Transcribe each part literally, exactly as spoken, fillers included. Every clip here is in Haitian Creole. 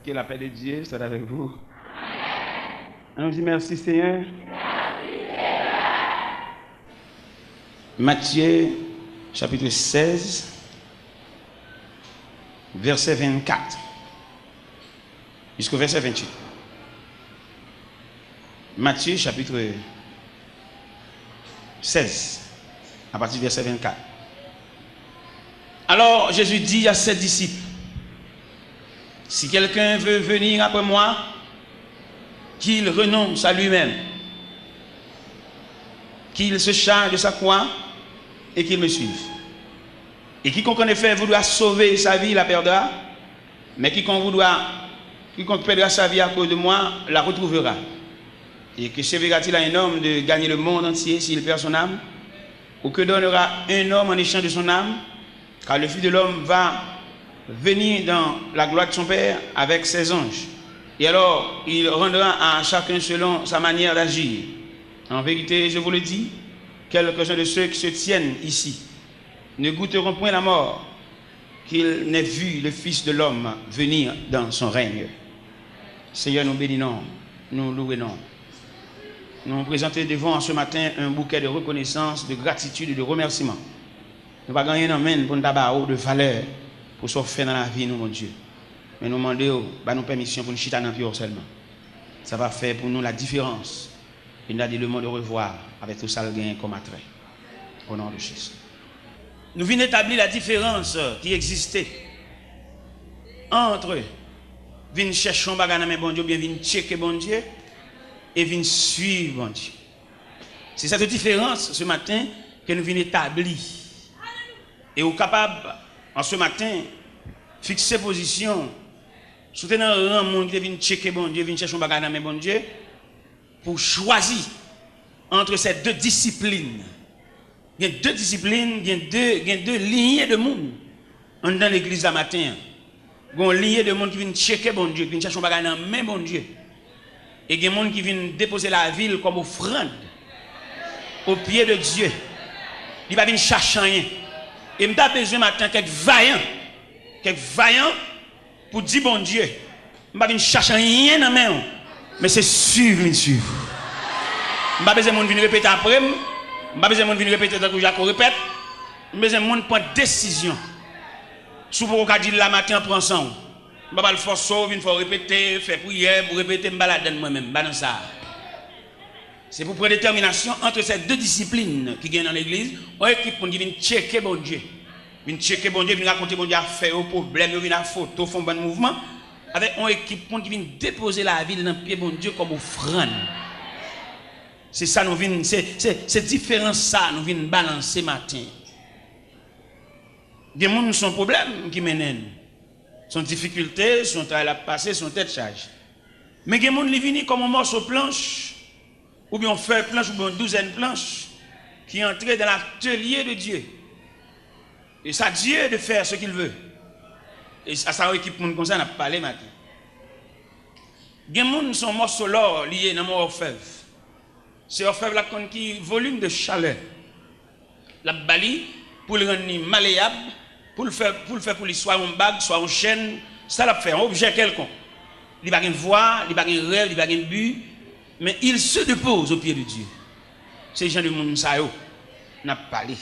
Que la paix de Dieu soit avec vous. Allons-y, merci Seigneur. Matthieu, chapitre seize, verset vingt-quatre, jusqu'au verset vingt-huit. Matthieu, chapitre seize, à partir du verset vingt-quatre. Alors Jésus dit à ses disciples, si quelqu'un veut venir après moi, qu'il renonce à lui-même, qu'il se charge de sa croix et qu'il me suive. Et quiconque en effet voudra sauver sa vie la perdra, mais quiconque voudra, quiconque perdra sa vie à cause de moi la retrouvera. Et que servira-t-il à un homme de gagner le monde entier s'il perd son âme? Ou que donnera un homme en échange de son âme? Car le Fils de l'homme va venir dans la gloire de son Père avec ses anges. Et alors, il rendra à chacun selon sa manière d'agir. En vérité, je vous le dis, quelques-uns de ceux qui se tiennent ici ne goûteront point la mort, qu'ils n'aient vu le Fils de l'homme venir dans son règne. Seyè, nou beni non, nou louwe non. Nou prezante devan w ce matin un bouquet de reconnaissance, de gratitude et de remerciement. Nou pa gen anyen nan men n pou n ta ba ou de valè pou sa w fè nan lavi nou, Bondye. Men nou mande w, ba nou pèmisyon pou n chita nan pye w sèlman. Sa va fè pou nou la diferans. E n a di le monde au revoir avec tout sa l genyen kòm atrè. Au nom de Jésus. Nou vin etabli la diferans ki egziste ant vin chèche yon bagay nan men Bondye oubyen vin tcheke Bondye e vin swiv Bondye. Se cette différence ce matin ke nou vin etabli. E ou kapab, an ce matin, fikse pozisyon w. Si w te nan ran moun ki te vin tcheke Bondye, vin chèche yon bagay nan men Bondye, pou w chwazi entre ces deux disciplines. Gen de disiplin, gen de, gen de linye de moun anndan legliz la maten an. Gen yon linye de moun ki vin tcheke Bondye, ki vin chèche yon bagay nan men Bondye. E gen moun ki vin depoze lavi l kòm ofrann o pye de Dye. Li pa vin chache anyen. E m ta bezwen maten kèk vayan, kèk vayan pou di Bondye, m pa vin chache anyen nan men w, men se swiv m vin swiv. M pa bezwen moun vin repete apre m. M pa bezwen moun vin repete tankou Jako repèt. M bezwen moun pran desizyon. Si w poko ka di l la maten an, pran san w. M pa pral fòse w vin fè w repete, fè priyè pou repete, m pa ladann mwen menm, m pa nan sa. Se pou pran detèminasyon ant se de disiplin ki gen nan legliz, yon ekip moun ki vin tcheke Bondye. Vin tcheke Bondye, vin rakonte Bondye afè yo, pwoblèm yo, vin a foto, fè yon bann mouvman, avèk yon ekip moun ki vin depoze lavi l nan pye Bondye kòm ofrann. Se sa nou vin, se, se, se diferans sa nou vin balanse maten. Gen moun se yon pwoblèm ki mennen l. Se yon difikilte, se yon travay l ap pase, se yon tèt chaje. Men gen moun li vini kòm yon mòso planch, oubyen yon fèy planch, oubyen yon douzèn planch, ki antre dans l'atelier de Dieu. Et c'est à Dieu de faire ce qu'il veut. E sa, sa yon ekip moun konsa n ap pale maten. Gen moun se yon mòso lò li ye nan men òfèv. Se òfèv la k konn ki volim de chalè l ap ba li pou l rann li maleyab, pou l fè, pou l fè pou li swa yon bag, swa yon chèn, sa l ap fè, yon objè kèlkonk. Li pa gen vwa, li pa gen rèv, li pa gen bi, men il se dépose au pied de Dieu. Se jan de moun sa yo n ap pale.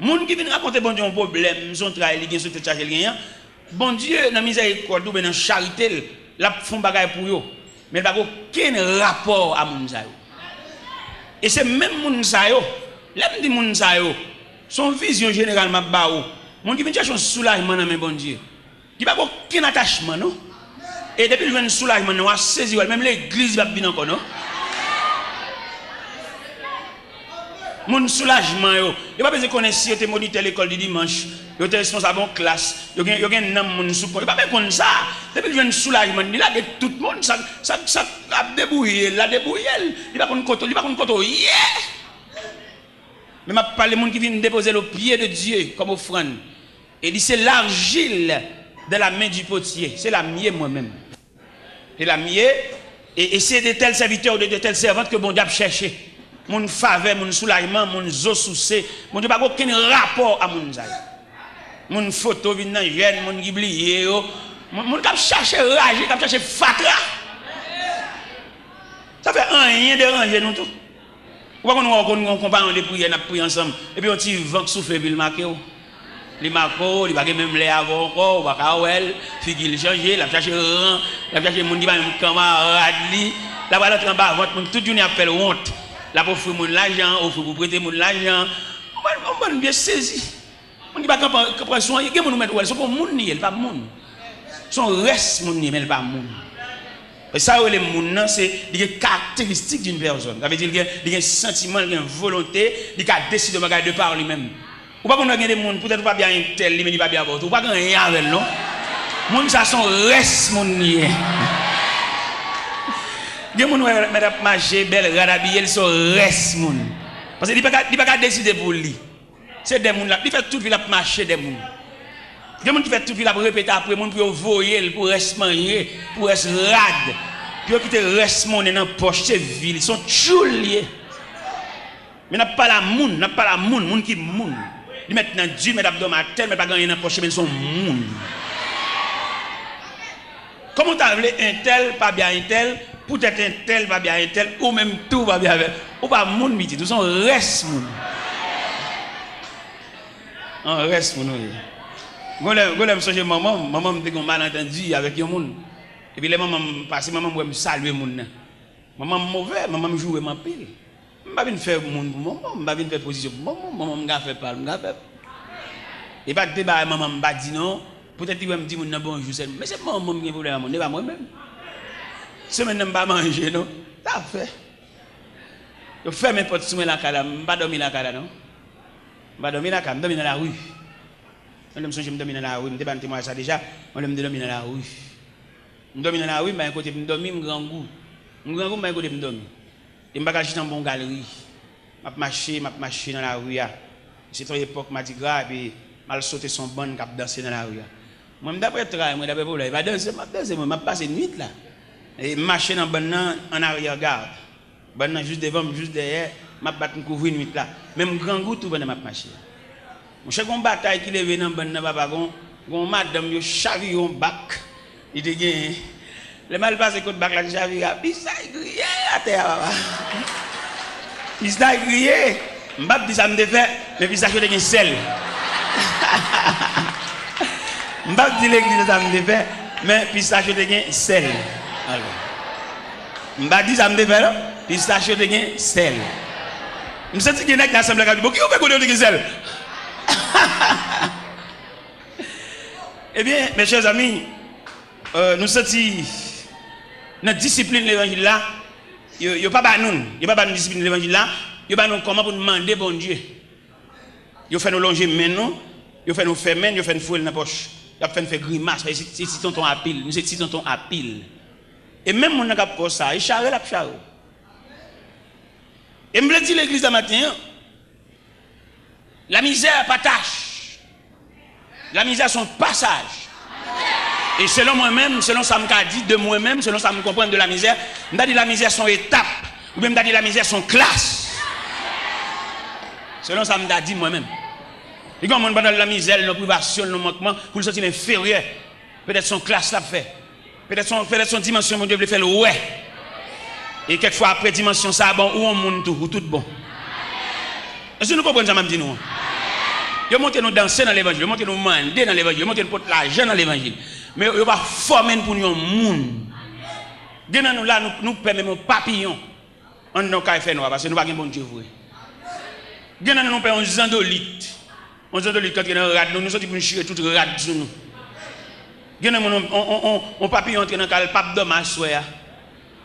Moun ki vin rakonte Bondye yon pwoblèm, se yon travay li gen, se yon tèt chaje li genyen an, Bondye, nan mizèrikòd li oubyen nan charite l, l ap fè yon bagay pou yo. Men l pa gen okenn rapò a moun sa yo. E se menm moun sa yo, lè m di moun sa yo, se yon vizyon jeneral m ap ba ou. Moun ki vin chèche yon soulajman nan men Bondye. Li pa gen okenn atachman, non. E depi l jwenn soulajman nan, w a sezi wè l, menm legliz li p ap vin ankò, non. Moun soulajman yo, yo pa bezwen konnen si yo te monitè lekòl di dimanch, yo te responsab yon klas, yo gen, yo gen nanm moun sou kò, yo pa bezwen konn sa. Depi l jwenn soulajman, li lage tout moun, sa, sa, sa ap debouye l la, debouye l. Li pa konn kote, li pa konn kote w ye. Men m ap pale moun ki vin depoze l o pye de Dye kòm ofrann. E li se l'argile dans la main du potier. Se la m ye mwen menm. Se la m ye. E, e se de tèl sèvitè ou de, de tèl sèvant ke Bondye ap chèche. Moun favè, moun soulajman, moun zo souse. Bondye pa gen okenn rapò a moun sa yo. Moun foto vin nan jèn, moun ki bliye yo. Moun, moun k ap chache raje, k ap chache fatra. Sa fè anyen deranje nou tou. Ou pa konn wè w konn gen yon konpayon de priyè, n ap priye ansanm, epi yon ti van k soufle, epi l make w. Li make w, li pa gen menm lè avè w ankò, ou pa ka wè l, figi l chanje, l ap chache ran, l ap chache moun ki pa menm kanmarad li. L ap al antre anba vant moun, tout jounen ap fè l wont. L ap ofri moun lajan, ofri pou prete moun lajan. Yon bann, yon bann vye sezi. Moun ki pa kanpe, kanpe sou anyen, gen moun ou mèt wè l, se pou moun li ye, li pa moun. Se yon rès moun li ye, men li pa moun. E sa yo rele moun nan, se li gen karakteristik d'une personne. Sa vle di li gen, li gen santiman, li gen volonte, li ka deside yon bagay de pa li menm. Ou pa konn wè gen de moun, poutèt ou pa byen entèl, li menm li pa byen avè w tou. Ou pa gen anyen avè l, non. Moun sa se yon rès moun li ye. Gen moun wè mèt ap mache, bèl rad abiye, li se yon rès moun. Paske li pa ka, li pa ka deside pou li. Se dè moun l ap, li fè tout vi l ap mache dè moun. Gen moun ki fè tout vi l ap repete apre moun pou yo voye l, pou rès manje, pou rès rad, pou yo kite rès monnen nan pòch, se vi l, se yon tchoul li ye. Men n ap pale a moun, n ap pale a moun, moun ki moun. Li mèt nan di, mèt ap dòmi atè, mèt pa gen anyen nan pòch, men l se yon moun. Kòman w ta vle entèl pa byen entèl, poutèt entèl pa byen entèl, ou menm tou pa byen avè l? Ou pa moun pitit, ou se yon rès moun. Yon rès moun ou ye. Gon lè, gon lè m sonje manman m, manman m te gen yon malantandi avèk yon moun. Epi lè manman m pase, manman m wè m salye moun nan. Manman m move, manman m joure m anpil. M pa vin fè moun pou manman m, m pa vin fè pozisyon pou manman m, manman m ka fè pa l, m ka fè. E pa t de bagay manman m pa di non, poutèt li wè m di moun nan bonjou sèlman. Men se manman m gen pwoblèm ak moun, e pa mwen menm. Semèn nan m pa manje non. Sa fè. Yo fèmen pòt sou mwen lakay la, m pa dòmi lakay la non. M pa dòmi lakay, m dòmi nan lari. Yon lè m sonje m dòmi nan lari, m te ba n temwayaj sa deja, yon lè m te dòmi nan lari. M dòmi nan lari, m pa gen kote pou m dòmi, m grangou. M grangou, m pa gen kote pou m dòmi. E m pa ka chita anba yon galri. M ap mache, m ap mache nan lari a. Se te yon epòk madigra, epi m al sote sou yon bann k ap danse nan lari a. Mwen, m daprè tray mwen, daprè pwoblèm, e pa danse m ap danse, mwen, m ap pase nwit la. E m mache nan bann nan, an aryè gad. Bann nan jis devan m, jis dèyè, m ap bat m kouvri nwit la. Men m grangou tou pandan m ap mache. Monchè, gon batay ki leve nan bann nan, papa, gon, gon madanm yo chavire yon bak li te genyen. Lè m al pase kot bak la te chavire a, pistach griye atè a, papa. Pistach griye. M p ap di sa m te fè, men pistach yo te gen sèl. M p ap di legliz sa m te fè, men pistach yo te gen sèl. Alò. M pa di sa m te fè non. Pistach yo te gen sèl. M santi gen nèg nan asanble a k ap di, "Bon, ki yo fè kote yo te gen sèl?" Ebyen, mes chers amis, euh, nou santi nan disiplin levanjil la, yo, yo pa ba nou, yo pa ba nou disiplin levanjil la, yo ba nou kòman pou nou mande Bondye. Yo fè nou lonje men nou, yo fè nou fèmen l, yo fè n foure l nan pòch. Y ap fè n fè grimas, paske se, se ti tonton apil, nou se ti tonton apil. E menm moun nan k ap fè w sa, e chare l ap chare w. E m vle di legliz la maten an, la misère pa tâche. La misère se yon pasaj. E selon mwen menm, selon sa m ka di de mwen menm, selon sa m konprann de la misère, m ta di la misère se yon etap, oubyen m ta di la misère se yon klas. Selon sa m ta di mwen menm. Li gen yon moun pandan l nan mizè, l nan privasyon, l nan mankman, pou l santi l enferyè. Petèt se yon klas l ap fè. Petèt se yon, petèt se yon dimansyon Bondye vle fè l wè. E kèkfwa apre dimansyon sa a, bon, ou yon moun tou, ou tout bon. Èske nou konprann sa m ap di nou an? Yo montre nou danse nan levanjil, yo montre nou mande nan levanjil, yo montre nou pot lajan nan levanjil. Men yo, yo pa fòme n pou nou yon moun. Gen nan nou la, nou, nou pè menm yon papiyon anndan yon kay fènwa, paske nou pa gen Bondye vre. Gen nan nou, nou pè yon zandolit. Yon zandolit k antre nan rad nou, nou soti pou nou chire tout rad sou nou. Gen nan nou, yon, yon, yon, yon papiyon antre nan kay la, l p ap dòmi aswè a.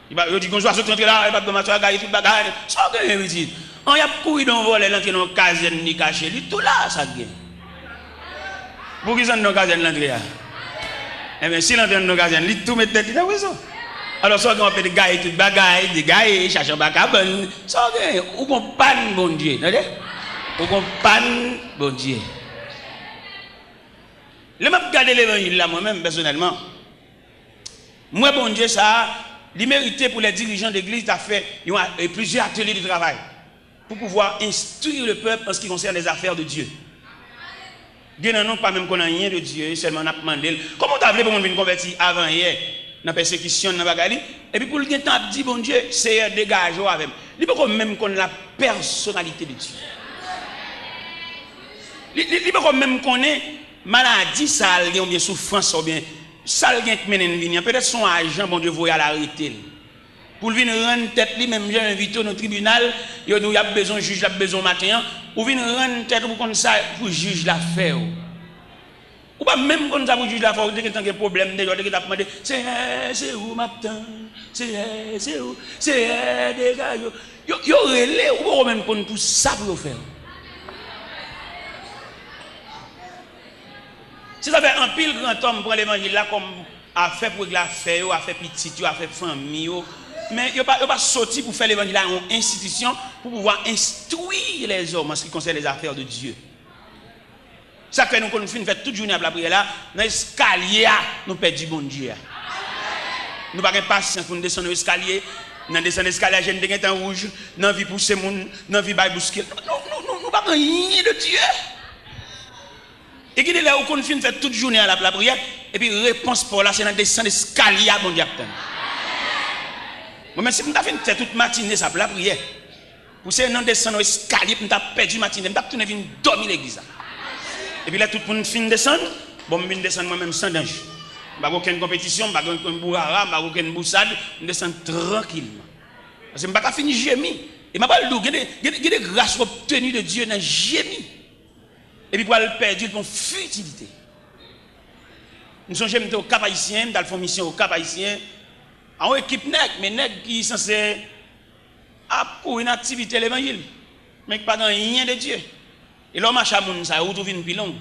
Li pa, yo di, gon zwazo ki antre la, li p ap dòmi aswè a, gaye tout bagay. Sa w genyen, pitit? An, y ap kouri de yon vòlè, l antre nan yon kazèn, li kache, li tou la, sa k gen? Poukisa anndan kazèn l antre a? Enben, si l antre anndan kazèn, li tou met tèt li nan prizon. Alò, sa w gen, w ap mete gaye tout bagay, degaye, chache anba kabann. Sa w gen, ou gon pàn Bondye, tande? Ou gon pàn Bondye. Lè m ap gade levanjil la, mwen menm, pèsonèlman, m wè Bondye sa a, li merite pou lè dirijan legliz ta fè yon a-, e, plizyè atelye de travay. Pour pouvoir instruire le peuple en ce qui concerne les affaires de Dieu. Gen nan nou k pa menm konn anyen de Dye, sèlman n ap mande l. Kòman w ta vle pou moun vin konvèti avanyè nan pèsekisyon, nan bagay li, epi pou l gentan ap di Bondye, Seyè, degaje w avè m? Li poko menm konn la pèsonalite de Dye. Li, li, li poko menm konnen maladi sa l gen, oubyen soufrans sa, oubyen sa l gen k mennen l vini an. Petèt se yon ajan Bondye voye al arete l. Pou l vin rann tèt li, menm jan yo envite w nan tribinal, yo di w y ap bezwen jij la, ap bezwen w maten an, ou vin rann tèt ou pou konn sa pou jij la fè w. Ou pa menm konn sa pou jij la fè w, ou te gentan gen pwoblèm deja, ou te gentan ap mande, Seyè, se ou m ap tann, Seyè, se ou, Seyè, degaje w. Yo, yo rele w, ou poko menm konn pou sa pou yo fè w. Se sa fè anpil grantòm pran levanjil la kòm afè pou regle afè yo, afè pitit yo, afè fanmi yo. Men yo pa, yo pa soti pou fè levanjil la yon enstitisyon pou pouvwa enstwi lèzòm an ce qui concerne les affaires de Dieu. Sa k fè nou konn fin fè tout jounen ap lapriyè la, nan eskalye a, nou pèdi Bondye a. Nou pa gen pasyans pou n desann yon eskalye, nan desann eskalye a, je n te gentan wouj, nan vi pouse moun, nan vi bay bouske. Nou, nou, nou, nou, nou pa gen anyen de Dye. E gen de lè ou konn fin fè tout jounen an l ap lapriyè, epi repons pa w la se nan desann eskalye a Bondye ap tann. Mwen menm, si m ta fin fè tout matine sa ap lapriyè, pou se nan desann yon eskalye pou m ta pèdi matine, m t ap tounen vin dòmi legliz la. Epi lè tout moun fin desann, bon, m vin desann mwen menm san danje. M pa gen okenn konpetisyon, m pa gen okenn bourara, m pa gen okenn bousad, m desann trankilman. Paske m pa ka fin jemi. E m ap pral di w, gen de, gen de, gen de gras w obteni de Dye nan jemi. Epi pral pèdi l pou yon fitilite. M sonje m te Okap Ayisyen, m t al fè yon misyon Okap Ayisyen, a yon ekip nèg, men nèg ki sanse ap kouri nan aktivite levanjil, men ki pa gen anyen de Dye. E lè w mache a moun sa yo, wout ou vin pi long.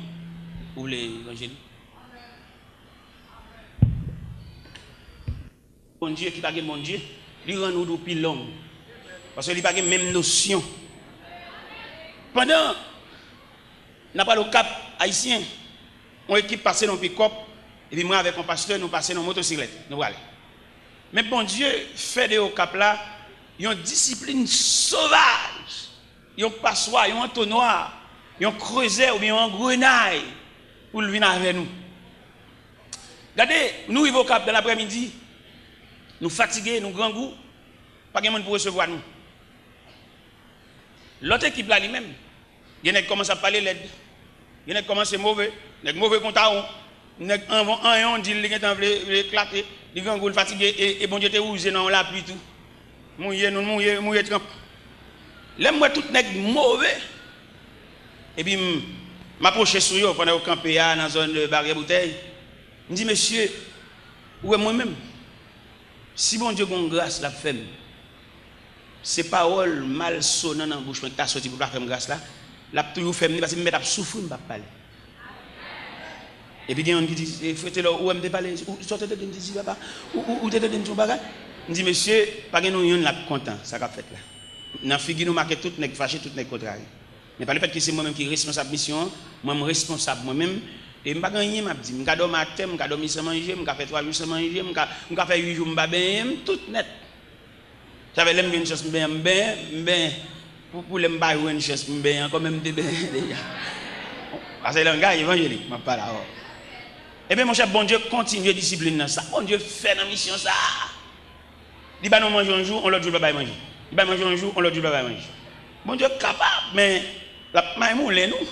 Ou vle evanjelik? Bondye ki pa gen Bondye, li rann wout ou pi long. Paske li pa gen menm nosyon. Pandan n ap al Okap Ayisyen, yon ekip pase nan pikòp, epi mwen avèk yon pastè, nou pase nan motosiklèt, nou prale. Men Bondye fè de Okap la yon disiplin sovaj. Yon paswa, yon antonwa, yon krezè oubyen yon angrenay pou l vin avè nou. Gade, nou rive Okap dan laprèmidi, nou fatige, nou grangou, pa gen moun pou resevwa nou. Lòt ekip la li menm, gen nèg kòmanse ap pale lèd. Gen nèg kòmanse move, nèg move kon tawon, nèg anvan anyon di l li gentan vle, vle eklate, li grangou, l fatige, e, e Bondye te wouze nan yon lapli tou. Mouye, nou mouye, mouye tranp. Lè m wè tout nèg move, epi m, m apwoche sou yo pandan yo kanpe a nan zòn, e, Baryè Boutèy, m di, mesye, ou wè mwen menm? Si Bondye gon gras l ap fè m, se pawòl malsonan nan bouch mwen ki ta soti pou l pa fè m gras la, l ap toujou fè m li, paske m mèt ap soufri, m p ap pale. Epi gen youn ki di, e, Frè Telò, ou wè m te pale, ou, sa w te tande m te di, papa? Ou, ou, ou te tande m di yon bagay? M di, mesye, pa gen nou youn la k kontan sa k ap fèt la. Nan figi nou make tout nèg fache, tout nèg kontrarye. Men pa lefètke se mwen menm ki responsab misyon an, mwen m responsab mwen menm, e m pa gen anyen m ap di. M ka dòmi atè, m ka dòmi san manje, m ka fè twa jou san manje, m ka, m ka fè uit jou m pa benyen, m tout nèt. Sa fè lè m jwenn chans m benyen, m benyen, m benyen. Pou, pou lè m pa jwenn chans pou m benyen ankò, men m te benyen deja. Paske langaj evanjelik m ap pale avè w. Ebyen, monchè, Bondye kontinye disiplin nan. Sa Bondye fè nan misyon sa a. Li ba nou manje yon jou, yon lòt jou l pa bay manje. Li bay manje yon jou, yon lòt jou l pa bay manje. Bondye kapab, men l ap maymoulen nou.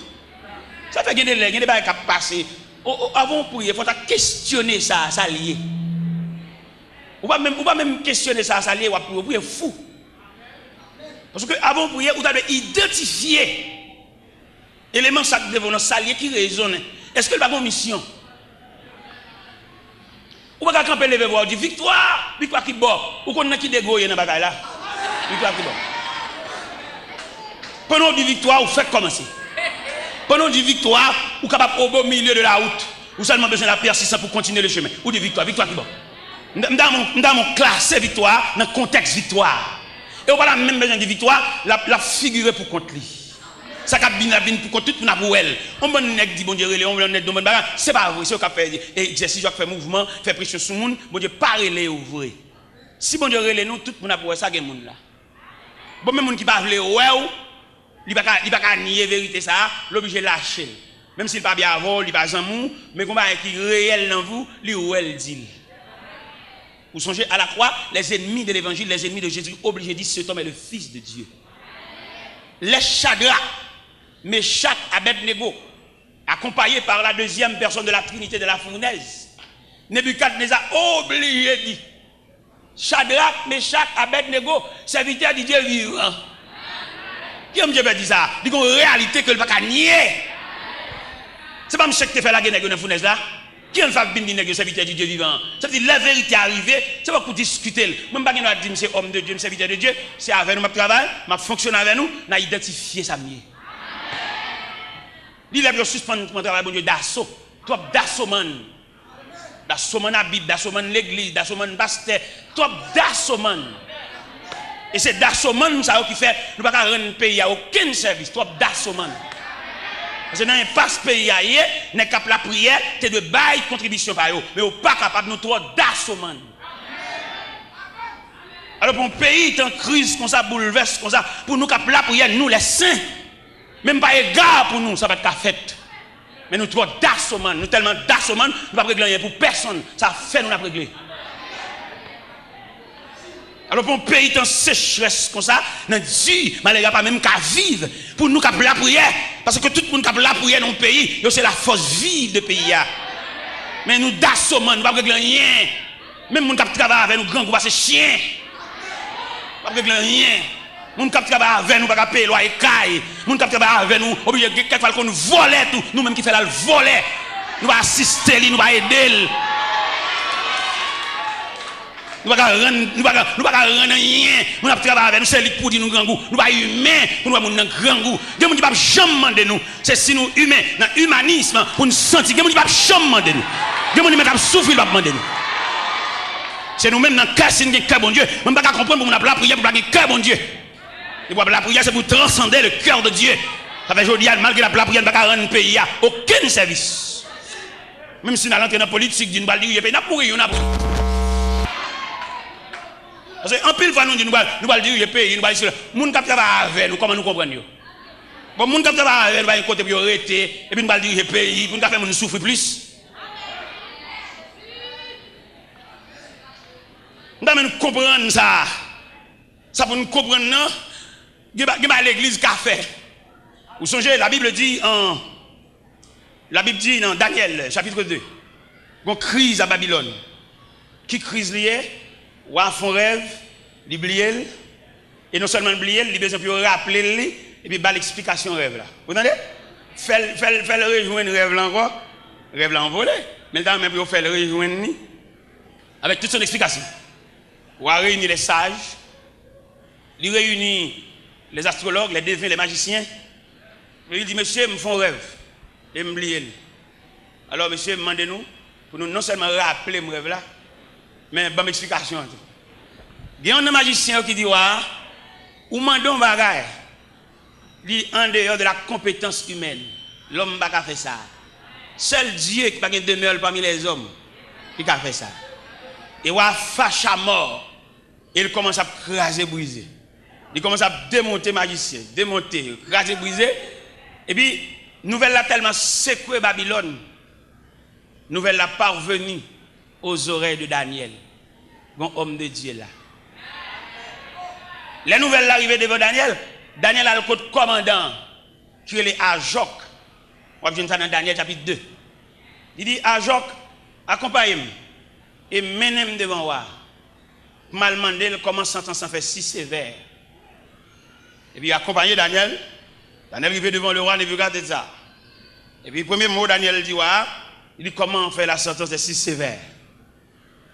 Sa fè gen de lè, gen de bagay k ap pase. O, o, avan w priye, fò w ta kesyone sa, sa l ye. Ou pa menm, ou pa menm kesyone sa, sa l ye, w ap priye, w priye fou. Paske avan w priye, ou ta dwe idantifye eleman sa k devan w nan, sa l ye ki rezonnen. Èske l pa gen yon misyon? Ou pa ka kanpe leve vwa w di, viktwa! Viktwa ki bò? Ou konn nan ki degre w ye nan bagay la? Viktwa ki bò? Pandan w di viktwa, ou fèk kòmanse. Pandan w di viktwa, ou kapab au beau milieu de la route. Ou sèlman bezwen la pèsistans pou kontinye le chemen. Ou di viktwa, viktwa ki bò? M ta, m ta, m ta klase viktwa nan kontèks viktwa. E ou pa ta menm bezwen di viktwa, l ap, l ap figire pou kont li. Sa k ap vin, l ap vin pou kont tout moun ap wè l. Yon bann nèg di Bondye rele, yon bann nèg di yon bann bagay. Se pa vre, se yo k ap fè egzèsis, yo k ap fè mouvman, fè presyon sou moun. Bondye pa rele yo vre. Si Bondye rele nou, tout moun ap wè sa gen moun la. Bon, men moun ki pa vle wè w, li pa ka, li pa ka nye verite sa a, l oblije lache l. Menm si l pa byen avè w, li pa zanmi w, men gon bagay ki reyèl nan vi w, li wè l di l. Ou sonje, à la croix, les ennemis de l'évangile, les ennemis de Jésus, obligé di, cet homme est le Fils de Dieu. Lè Chadrak, Mechak, Abèdnego, accompagné par la deuxième personne de la Trinité de la fournaise, Nebikadneza oblije di, Chadrak, Mechak, Abèdnego, sèvitè di Dye vivan. Ki moun Dye pè di sa? Li gon reyalite ke l pa ka nye. Se pa misye ki te fè lage nèg yo nan founèz la? Ki moun fè ap vin di nèg yo sèvitè di Dye vivan an? Sa vle di, lè verite a rive, se pa pou diskite l. Mwen, m pa gen dwa di m se òm de Dye, m sèvitè de Dye. Se avè nou m ap travay, m ap fonksyone avè nou, n a idantifye sa m ye. Li lè pou yo sispann pran travay Bondye daso. Twòp dasomann. Dasomann a Bib, dasomann legliz, dasomann pastè, twòp dasomann. E se dasomann sa yo ki fè nou pa ka rann peyi a okenn sèvis, twòp dasomann. Paske nan enpas peyi a ye, nèg k ap lapriyè te dwe bay kontribisyon pa yo, men yo pa kapab, nou twò dasomann. Alò, pou yon peyi tan kriz konsa, boulvès konsa, pou nou k ap lapriyè, nou lè sen, menm pa ega pou nou, sa pa t ka fèt. Men nou twò dasomann, nou tèlman dasomann, nou p ap regle anyen pou pèsonn. Sa fè nou n ap regle. Alò, pou yon peyi tan sechrès konsa, nan di, malere a pa menm ka viv, pou nou k ap lapriyè, paske tout moun k ap lapriyè nan yon peyi, yo se la force vive de peyi a. Men nou dasomann, nou p ap regle anyen. Menm moun k ap travay avè nou grangou pase chen. W ap regle anyen. Moun k ap travay avè nou pa ka peye lwaye kay. Moun k ap travay avè nou oblije gen kèk fwa l konn vòlè tou. Nou menm ki fè l al vòlè. Nou pa asiste li, nou pa ede l. Nou pa ka rann, nou pa ka, nou pa ka rann anyen. Moun ap travay avè nou, se li k pou di nou grangou. Nou pa imen pou nou wè moun nan grangou. Gen moun ki p ap janm mande nou. Se si nou imen, nan imanism, pou n santi. Gen moun ki p ap janm mande nou. Gen moun li menm k ap soufri, li p ap mande nou. Se nou menm nan kè, si n gen kè Bondye. Mwen, m pa ka konprann pou moun ap lapriyè, pou pa gen kè Bondye. Depi w ap lapriyè, se pou transande le cœur de Dieu. Sa fè jodi a, malgre n ap lapriyè, n pa ka rann peyi a okenn sèvis. Menm si n al antre nan politik, di n pral dirije peyi, n ap mouri youn apre. Paske anpil fwa nou di nou pral, nou pral dirije peyi, nou pral dirije moun k ap travay avè nou, kòman nou konprann yo? Bon, moun k ap travay avè nou pa gen kote pou yo rete, epi nou pral dirije peyi, pou nou ka fè moun soufri plis. M ta renmen nou konprann sa. Sa pou nou konprann nan, gen ba-, gen bagay legliz ka fè. Ou sonje, la Bible dit en, la Bib di nan Danyèl, chapit de, gon kriz a Babilòn. Ki kriz li ye? Wa fè yon rèv, li bliye l. E non sèlman l bliye l, li bezwen pou yo raple l li, epi ba l eksplikasyon rèv la. Ou tande? Fè l, fè l, fè l rejwenn rèv la ankò. Rèv la anvole, men l ta renmen pou yo fè l rejwenn li avèk tout son eksplikasyon. Wa reyini les sages, li reyini les astrologues, les devins, les magiciens. Li di, "Mesye, m fè yon rèv e m bliye l. Alò, mesye, m mande nou pou nou non sèlman raple m rèv la, men ban m eksplikasyon an tou." Gen youn nan majisyen yo ki di wa a, "Ou mande yon bagay, li andeyò de la konpetans imèn. Lòm pa ka fè sa. Sèl Dye ki pa gen demè pami lèzòm ki ka fè sa." E wa a fache amò. E l kòmanse ap kraze brize. Li kòmanse ap demonte majisyen, demonte, kraze brize. Epi, nouvèl la tèlman sekwe Babilòn, nouvèl la parvenu aux oreilles de Daniel. Gon òm de Dye la. Lè nouvèl la rive devan Danyèl, Danyèl al kot kòmandan an, ki rele Ajòk. W ap jwenn sa nan Danyèl chapit de. Li di, "Ajòk, akonpaye m e mennen m devan wa a, pou m al mande l kòman santans lan fè si sevè." Epi yo akonpaye Danyèl. Danyèl rive devan le roi Nebikadneza. Epi premye mo Danyèl di wa a, li di, "Kòman fè la santans est si sévère?"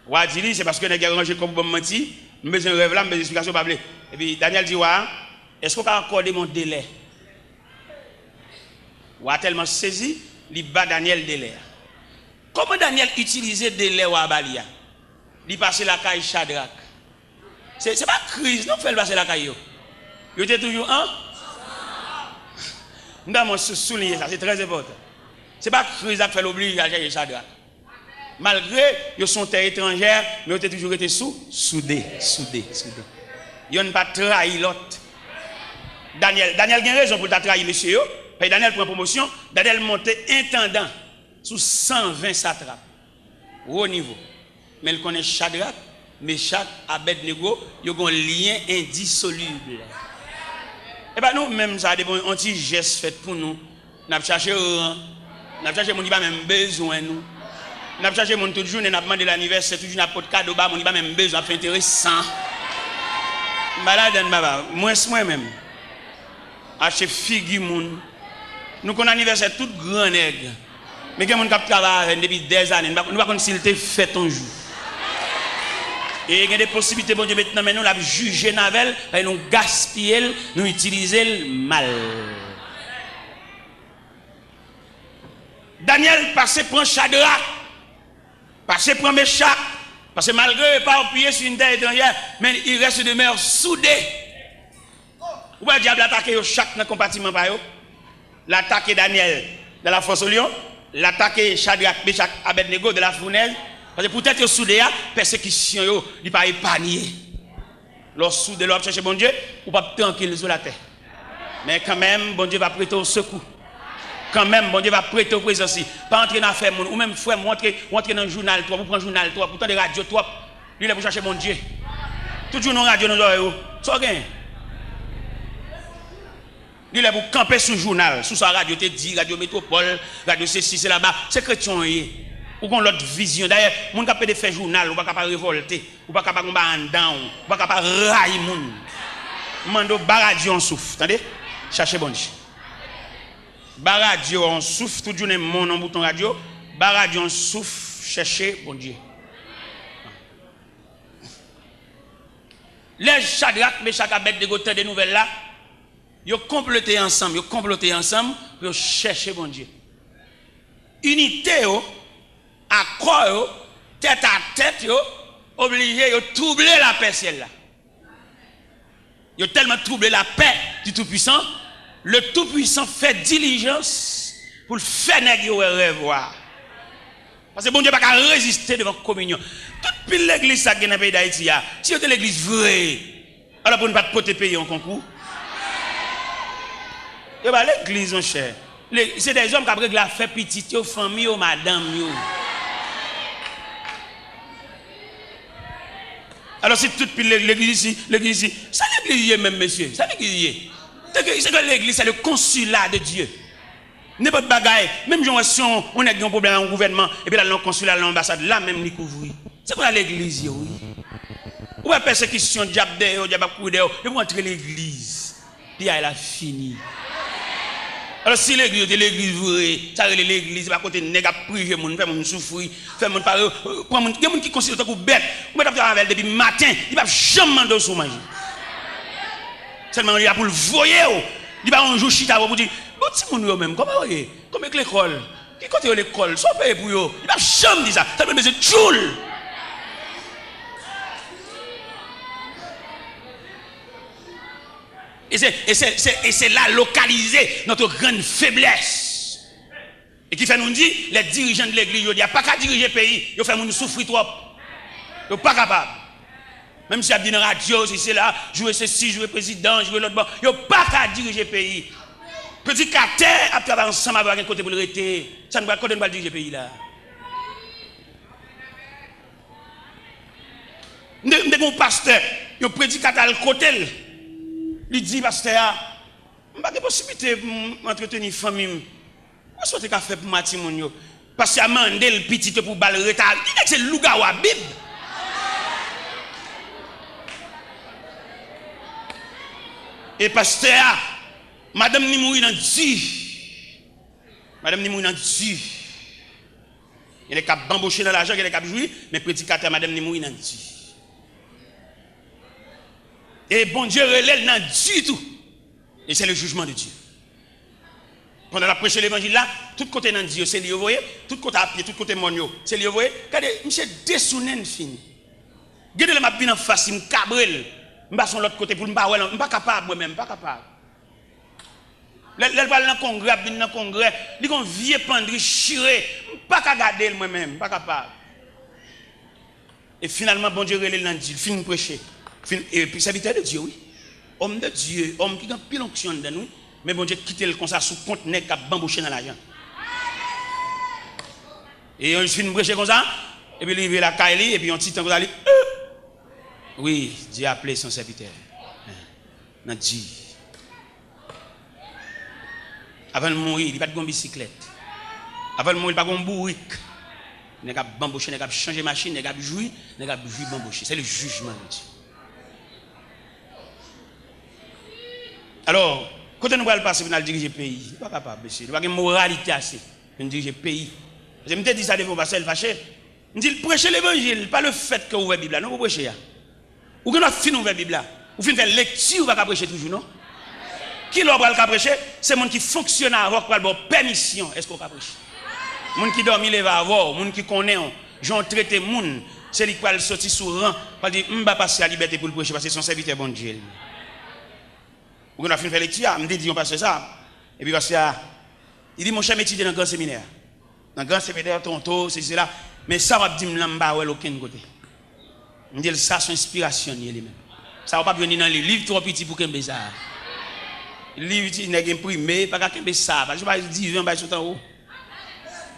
Wa a di li, "Se paske nèg yo ranje kò pou ban m manti, m bezwen rèv la, m bezwen eksplikasyon, pa vle." Epi Danyèl di wa a, "Èske w ka akòde m yon delè?" Wa a tèlman sezi, li ba Danyèl delè a. Kòman Danyèl itilize delè wa a ba li a? Li pase lakay Chadrak. Se, se pa kriz non k fè l pase lakay yo. Yo te toujou an. M ta mwen sou, souliye sa, se trè enpòtan. Se pa kriz la k fè l oblije al chèche Chadrak. Malgre yo se yon tè etranjè, men yo te toujou rete sou, soude, soude, soude. Yonn pa trayi lòt. Danyèl, Danyèl gen rezon pou l ta trayi mesye yo. Paske Danyèl pran pwomosyon, Danyèl monte entandan sou san ven satrap, wo nivo. Men l konnen Chadrak, Mechak, Abèdnego, yo gen yon lyen endisolib. E pa nou menm sa, depi yon ti jès fèt pou nou, n ap chache ran, n ap chache moun ki pa menm bezwen nou. N ap chache moun tout jounen, n ap mande l anivèsè, tout jounen ap pot kado ba moun ki pa menm bezwen, ap fè enteresan. M pa ladann, papa, mwens mwen menm. Achte figi moun. Nou konn anivèsè tout gran nèg. Men gen moun k ap travay avè n depi dèzane, nou pa, nou pa konn si l te fèt yon jou. E gen de posiblite Bondye met nan men nou, l ap jije n avè l, paske nou gaspiye l, nou itilize l mal. Danyèl pase pran Chadrak, pase pran Mechak, paske malgre yo eparpiye sur une terre étrangère, men ils restent, demeurent soudés. Ou wè dyab la atake yo chak nan konpatiman pa yo. L atake Danyèl dans la fosse au lion, l atake Chadrak, Mechak, Abèdnego dans la fournaise. Paske poutèt yo soude a, pèsekisyon yo, li pa epanye. Lè w soude, lè w ap chèche Bondye, ou p ap trankil sou latè. Men kanmenm, Bondye va prete w sekou. Kanmenm, Bondye va prete w prezans li. Pa antre nan afè moun. Ou menm, frè m, ou antre, ou antre nan jounal twòp, ou pran jounal twòp, ou tande radyo twòp. Li lè pou chache Bondye. Tout jounen w radyo nan zòrèy ou. Sa w gen? Li lè pou kanpe sou jounal, sou sa radyo te di, radyo Metwopòl, radyo sesi, sela, ba, se kretyen w ye. Ou gen yon lòt vizyon. Dayè, moun k ap pede fè jounal, ou pa ka pa revòlte, ou pa ka pa gen yon bagay anndan w, ou pa ka pa rayi moun. M mande w, ba radyo yon souf, tande? Chache Bondye. Ba radyo yon souf, tout jounen m nan yon bouton radyo, ba radyo yon souf, chèche Bondye. Lè Chadrak, Mechak, Abèdnego tande nouvèl la, yo konplote ansanm, yo konplote ansanm pou yo chèche Bondye. Inite yo, akò yo, tèt a tèt yo, oblije yo twouble lapè syèl la. Yo tèlman twouble lapè du Tout-Puissant, le Tout-Puissant fè dilijans pou l fè nèg yo wè rèv wa a. Paske Bondye pa ka reziste devan kominyon. Tout pil legliz sa k gen nan peyi Dayiti a, si yo te legliz vre, alò pou n pa t pote peyi an konkou. Yo pa legliz, monchè. Le, se dèzòm k ap regle afè pitit yo, fanmi yo, madanm yo. Alò, si tout pil le-, legliz isi, legliz isi, sa legliz ye menm, mesye? Sa legliz ye? Se ke, se ke legliz, se le consulat de Dieu. Nenpòt bagay, menm jan w wè si yon, yon nèg gen yon pwoblèm ak yon gouvènman, epi l al nan konsila, al nan anbasad, la menm li kouvri. Se konsa legliz ye, wi. Ou wè pèsekisyon, dyab dèyè w, dyab ap kouri dèyè w, depi w antre legliz, piyay la fini. Alò, si legliz yo te legliz vre, sa rele legliz, se pa kote nèg ap prive moun, fè moun soufri, fè moun pa, pran moun, gen moun ki konsidere w tankou bèt. Ou mèt ap travay avè l depi maten, li p ap janm mande w si w manje. Sèlman li la pou l voye w. Li pa yon jou chita pou di, "Bon, timoun yo menm, kòman yo ye? Kòman k lekòl? Ki kote yo lekòl? Sa w peye pou yo?" Li p ap janm di sa. Sèlman l bezwen tchoul. E se, e se, se, e se la lokalize notre grande faiblesse. E ki fè nou di, lè dirijan de legliz jodi a pa ka dirije peyi, yo fè moun soufri twòp. Yo pa kapab. Menm si y ap di nan radyo, si se la, joure sesi, joure prezidan, joure lòt bò, yo pa ka dirije peyi. Predikatè ap travay ansanm avè w, pa gen kote pou l rete. Sa n pral, kote n pral dirije peyi la? M te, m te gen yon pastè, yon predikatè al kote l. Li di pastè a, "M pa gen posiblite pou m antreteni fanmi m. Kòman sa w te ka fè pou m a timoun yo?" Pastè a mande l pitit yo pou ba l reta. Li nèg se lougawou a Bib. E pastè a, madanm ni mouri nan di. Madanm ni mouri nan di. Gen nèg k ap banboche nan lajan, gen nèg k ap jwi, men predikatè a, madanm ni mouri nan di. E Bondye rele l nan di tou. Et c'est le jugement de Dieu. Pandan l ap preche levanjil la, tout kote nan di yo, se li yo voye, tout kote a pye, tout kote mòn yo, se li yo voye. Gade, misye desounen l fini. Gen de lè m ap vin anfas li, m kabre l, m pase yon lòt kote pou l, m pa wè l, m pa kapab, mwen menm, m pa kapab. Lè, lè l pral nan kongrè, ap vin nan kongrè, li gon vye pandri chire, m pa ka gade l, mwen menm, m pa kapab. E finalman, Bondye rele l nan di, l fin preche. Fin, e, sèvitè de Dye, wi. Òm de Dye, òm ki gen anpil onksyon anndan l, wi. Men Bondye kite l konsa sou kont nèg k ap banboche nan lajan. E yon fin preche konsa, epi li rive lakay li, epi yon ti tan konsa li, euh, wi, Dye aple son sèvitè. Nan di. Avan l mouri, li pa t gen yon bisiklèt. Avan l mouri, li pa t gen yon bourik. Nèg ap banboche, nèg ap chanje machin, nèg ap jwi, nèg ap jwi banboche. Se le jijman de Dye. Alò, kote nou pral pase pou n al dirije peyi? Nou pa kapab, mesye. Nou pa gen moralite ase pou n dirije peyi. Paske m te di sa devan yon pastè, l fache. M di l, preche levanjil, pa lefètke w ouvè Bib la, non, pou preche a. Ou gen dwa fin ouvè Bib la. Ou fin fè lekti, ou pa ka preche toujou, non. Kilè w pral ka preche? Se moun ki fonksyone avè w ki pral ba w pèmisyon. Èske w ka preche? Moun ki dòmi leve avè w, moun ki konnen w, jan w trete moun, se li ki pral soti sou ran, pral di, m ba pastè a libète pou l preche, paske se yon sèvitè Bondye l ye. Ou gen dwa fin fè lekti a, m te di yon pastè sa, epi pastè a, li di, monchè, m etidye nan gran seminè a. Nan gran seminè, Toronto, sesi, sela. Men sa w ap di m lan, m pa wè l okenn kote. M di l, sa se yon enspirasyon l ye li menm. Sa w p ap jwenn li nan liv. Liv twò piti pou kenbe sa. Liv ti nèg enprime, pa ka kenbe sa. Pa jwenn bay diven, bay sot anwo.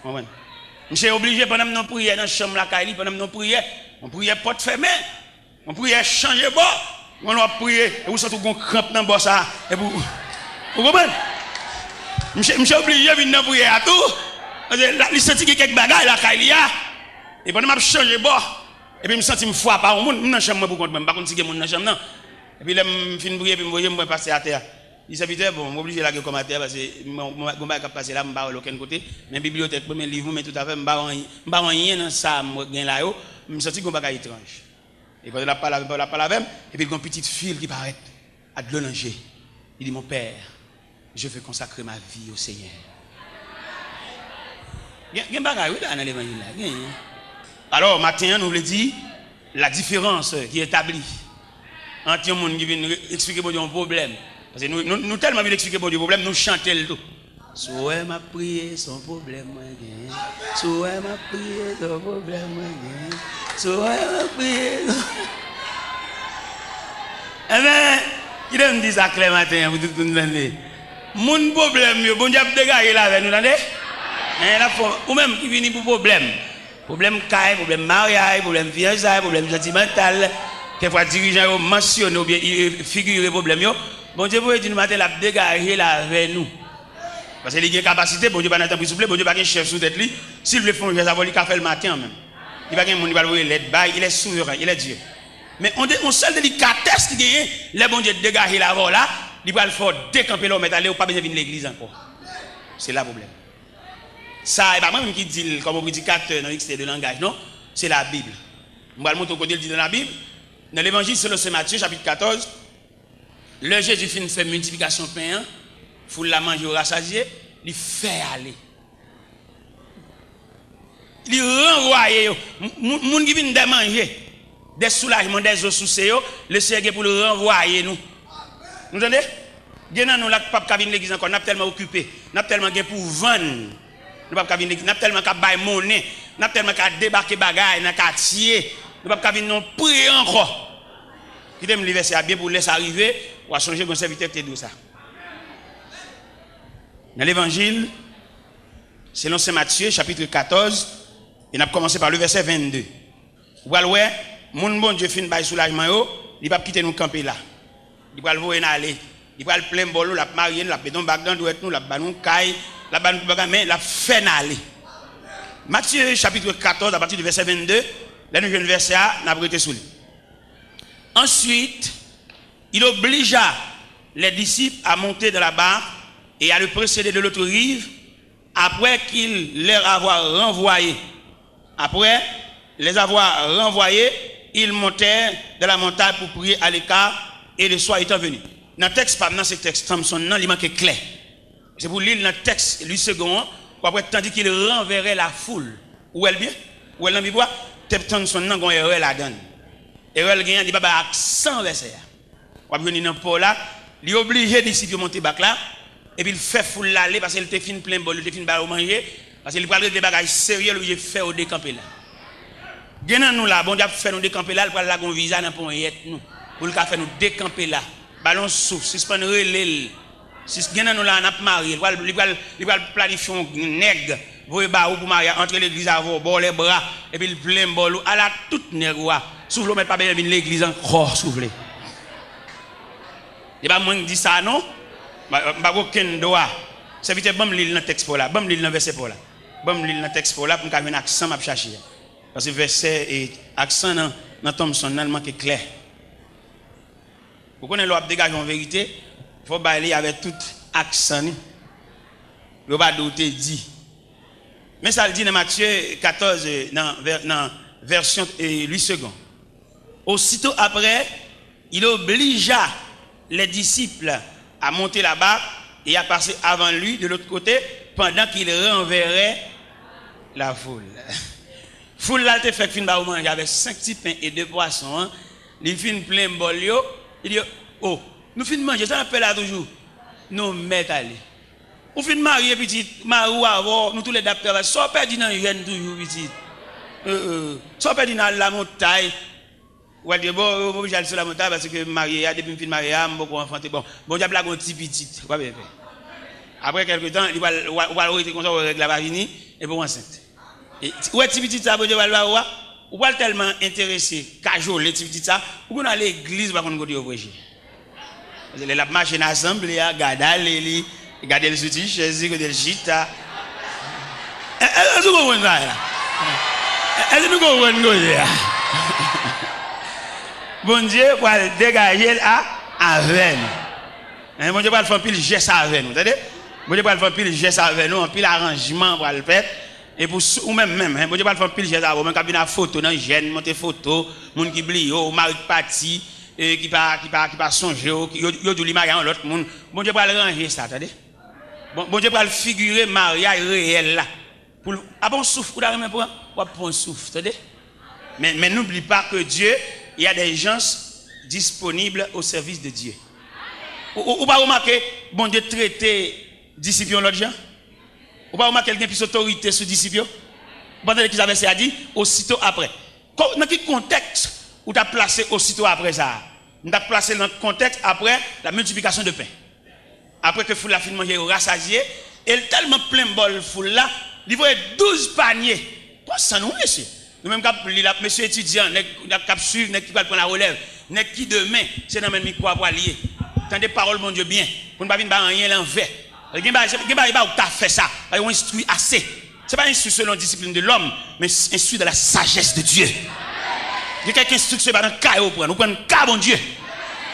Konprann? Misye oblije, pandan m nan priyè nan chanm lakay li, pandan m nan priyè, yon priyè pòt fèmen. Yon priyè chanje bò. Yon lè w ap priye, epi w santi w gon kranp nan bò sa. Epi w, ou konprann? Misye, misye oblije vin nan priyè a tou. Paske la, li santi gen kèk bagay lakay li a. E pandan m ap chanje bò, epi m santi m frape a yon moun, m nan chanm mwen pou kont mwen, m pa konn si gen moun nan chanm nan. Epi lè m fin priye, epi m voye, m wè pastè atè a. Li, sèvitè, bon, m oblije lage kò m atè a, paske m, m, m, gon bagay k ap pase la, m pa wè l okenn kote. Men bibliyotèk mwen, men liv mwen, men tout afè m, m pa wè anyen, m pa wè anyen nan sa m gen la yo. M santi gon bagay etranj. E pandan l ap pale avè m, pandan l ap pale avè m, epi l gen yon pitit fi l ki parèt ak dlo nan je. Li di, mon père, je veux consacrer ma vie au Seigneur. Gen, gen bagay, wi, la, nan levanjil la. Gen. Alò, maten an, nou vle di, la différence qui est établie entre yon moun ki vin re-, eksplike Bondye yon pwoblèm. Paske nou, nou, nou tèlman vin eksplike Bondye pwoblèm, nou chante l tou. Si w wè m ap priye, se yon pwoblèm mwen genyen. Si w wè m ap priye, se yon pwoblèm mwen genyen. Si w wè m ap priye, se... Enben, kite m di sa klè maten an pou tout moun tande. Moun pwoblèm yo, Bondye ap degaje l avè nou, tande? Enben, l ap fè, ou menm ki vini pou pwoblèm. Pwoblèm kay, pwoblèm maryaj, pwoblèm fiyansay, pwoblèm santimantal. Kèkfwa dirijan yo mansyone oubyen i-, i-, figire pwoblèm yo. Bondye voye di nou maten, l ap degaje l avè nou. Paske li gen kapasite, Bondye pa nan tanpri souple, Bondye pa gen chèf sou tèt li. Si l vle fè yon jès avè w, li ka fè l maten an menm. Li pa gen moun li pral voye lèt bay, il est souverain, il est Dieu. Men on de, on sèl delikatès ki genyen, lè Bondye degaje l avè w la, li pral fè w dekanpe la, ou mèt ale, ou pa bezwen vin legliz ankò. Se la pwoblèm. Sa, e pa mwen menm ki di l kòm yon predikatè nan ekstrè de langaj, non. Se Labib. M pral montre w kote l di nan Labib. Nan Levanjil selon Sen Matye, chapit katòz, lè Jezi fin fè miltiplikasyon pen an, foul la manje, yo rasazye, li fè ale. Li ranvwaye yo. M-, moun, moun ki vin dè manje, dè soulajman, dè zo souse yo, Lesenyè gen pou l ranvwaye nou. Nou tande? Gen nan nou la k p ap ka vin legliz ankò, n ap tèlman okipe, n ap tèlman gen pou vann, nou p ap ka vin legliz, n ap tèlman ka bay monnen, n ap tèlman ka debake bagay nan katye, nou p ap ka vin nan priyè ankò. Kite m li vèsè a byen pou lè sa rive, w a sonje gon sèvitè ki te di w sa. Nan Levanjil selon Sen Matye, chapit katòz, e n ap kòmanse pa le vèsè vennde. Ou pral wè, moun Bondye fin bay soulajman yo, li p ap kite nou kanpe la. Li pral voye n ale. Li pral plen bòl nou, l ap marye n, l ap mete yon bag nan dwèt nou, l ap ba nou kay, l ap ba nou tout bagay, men l ap fè n ale. Matye, chapit katòz, apati de vèsè vennde, lè nou jwenn vèsè a, n ap rete sou li. Ensuite, il obligea les disciples à monter dans la barque et à le précéder de l'autre rive, après qu'il leur avoir renvoyé. Après les avoir renvoyés, ils montèrent dans la montagne pour prier à l'écart, et le soir étant venu. Nan tèks pa m nan, se tèks Thompson nan, li manke klè. Se pou li l nan tèks Louis Segond an, w ap wè, tandis qu'il renverrait la foule. Ou wè l byen? Ou wè l nan Bib la? Tèks Thompson nan gon erè ladan l. Erè l genyen, li pa bay aksan vèsè a. W ap jwenn li nan pò la, li oblije disip yo monte bak la, epi l fè foul la ale, paske l te fin plen bòl, li te fin ba yo manje, paske li pral regle bagay serye, l oblije fè yo dekanpe la. Gen nan nou la, Bondye ap fè nou dekanpe la, l pral lage yon viza nan ponyèt nou, pou l ka fè nou dekanpe la. Ba l yon souf, sispann rele l. Si gen nan nou la, n ap marye, li pral, li pral, li pral planifye yon nèg, voye ba ou pou marye, antre legliz avè w, ba w lèbra, epi l plen bòl ou, ala tout nèg ou a. Soufle w mèt pa bezwen vin legliz ankò, soufle. E pa mwen k di sa non. M pa, m pa gen okenn dwa. Sèvitè, ban m li l nan tèks pa w la. Ban m li l nan vèsè pa w la. Ban m li l nan tèks pa w la pou m ka jwenn aksan m ap chache a. Paske vèsè e aksan nan, nan Thompson nan, l manke klè. Ou konnen lè w ap degaje yon verite, fò w bay li avèk tout aksan li. Yo pa di w te di. Men sa l di nan Matye katòz, nan vè-, nan vèsyon, eh, Louis Segond. Aussitôt après, il obligea les disciples à monter là-bas et à passer avant lui de l'autre côté, pendant qu'il renverrait la foule. Foul la, l te fèk fin ba yo manje avèk senk ti pen e de pwason an, li fin plen bòl yo, li di yo, "O, nou fin manje, sa n ap fè la toujou?" "Nou mèt ale." "Ou fin marye, pitit, mari w avè w, nou toulède ap travay. Sa w pèdi nan jèn toujou, pitit? Sa w pèdi nan al lamontay?" Ou pral di, "Bon, m oblije al sou lamontay paske m marye a, depi m fin marye a, m poko anfante." Bon, Bondye ap lage yon ti pitit. Ou pa bezwen pè. Apre kèlke tan, li pral, ou pral rete konsa, ou wè règ la pa vini, epi w ansent. E ti, ou wè ti pitit sa Bondye pral ba ou a? Ou pral tèlman enterese, kajole ti pitit sa, ou konn al legliz, ou pa konn kote yo preche. Paske lè l ap mache nan asanble a, gade ale li, gade l sou ti chèz li, kote l chita. Èske w konprann sa a? Èske nou konprann koze a? Bondye pral degaje l a, avè nou. Hein, Bondye pral fè anpil jès avè nou, tande? Bondye pral fè anpil jès avè nou, anpil aranjman pral fèt. E pou sou, ou menm, menm, hein, Bondye pral fè anpil jès avè w, menm k ap vin ak foto nan jèn, monte foto, moun ki bliye w, mari k pati, e ki pa, ki pa, ki pa sonje w, ki, yo, yo di w li marye a yon lòt moun. Bondye pral ranje sa, tande? Bon, Bondye pral figire maryaj reyèl la. Pou l, apa yon souf ou ta renmen pran? W ap pran yon souf, tande? Men, men n'oublie pas que Dieu, il y a des gens disponibles au service de Dieu. Ou, ou, ou pa remake Bondye trete disip yo yon lòt jan? Ou pa remake l gen plis otorite sou disip yo? Ou pa tande kisa vèsè a di? Aussitôt après. Ko-, nan ki kontèks ou t ap plase aussitôt après sa a? M t ap plase l nan kontèks après la multiplication de pain. Apre ke foul la fin manje, yo rasazye, e l tèlman plen bòl foul la, li voye douz panye. Konsa nou, mesye. Nou menm k ap li l ap, mesye etidyan, nèg k ap swiv, nèg ki pral pran larelèv, nèg ki demen, se nan men mikwo a pral ye. Tande pawòl Bondye byen, pou n pa vin bay anyen lanvè. Gen bagay, gen bagay, ba ou ta fè sa, pa yo enstwi ase. Se pa enstwi selon disiplin de lòm, men enstwi dans la sagesse de Dieu. Gen kèk enstriksyon, e pa nan ka yo pran, nou pran nan ka Bondye.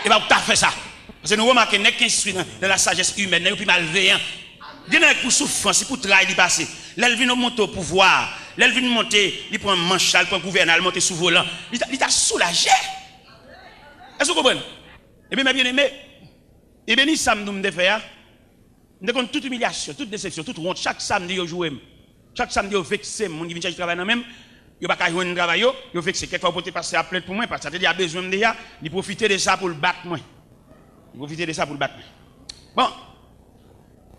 E ba ou ta fè sa. Paske nou remake nèg ki enstwi nan, dans la sagesse humaine, nèg yo pi malveyan. Gen nèg pou soufrans, se pou tray li pase. Lè l vin monte o pouvwa, lè l vin monte, li pran manch la, li pran gouvènan, li monte sou volan. Li ta, li ta soulaje. Èske w konprann? Ebyen, mè byeneme, e beni sa m di w m te fè a. M te konn tout imilyasyon, tout desepsyon, tout wont. Chak samdi, yo joure m. Chak samdi, yo vekse m. Moun ki vin chèche travay nan men m, yo pa ka jwenn travay yo, yo vekse. Kèk fwa, yo pote pastè a plent pou mwen, pastè a te di a bezwen m deja, li pwofite de sa pou l bat mwen. Li pwofite de sa pou l bat mwen. Bon,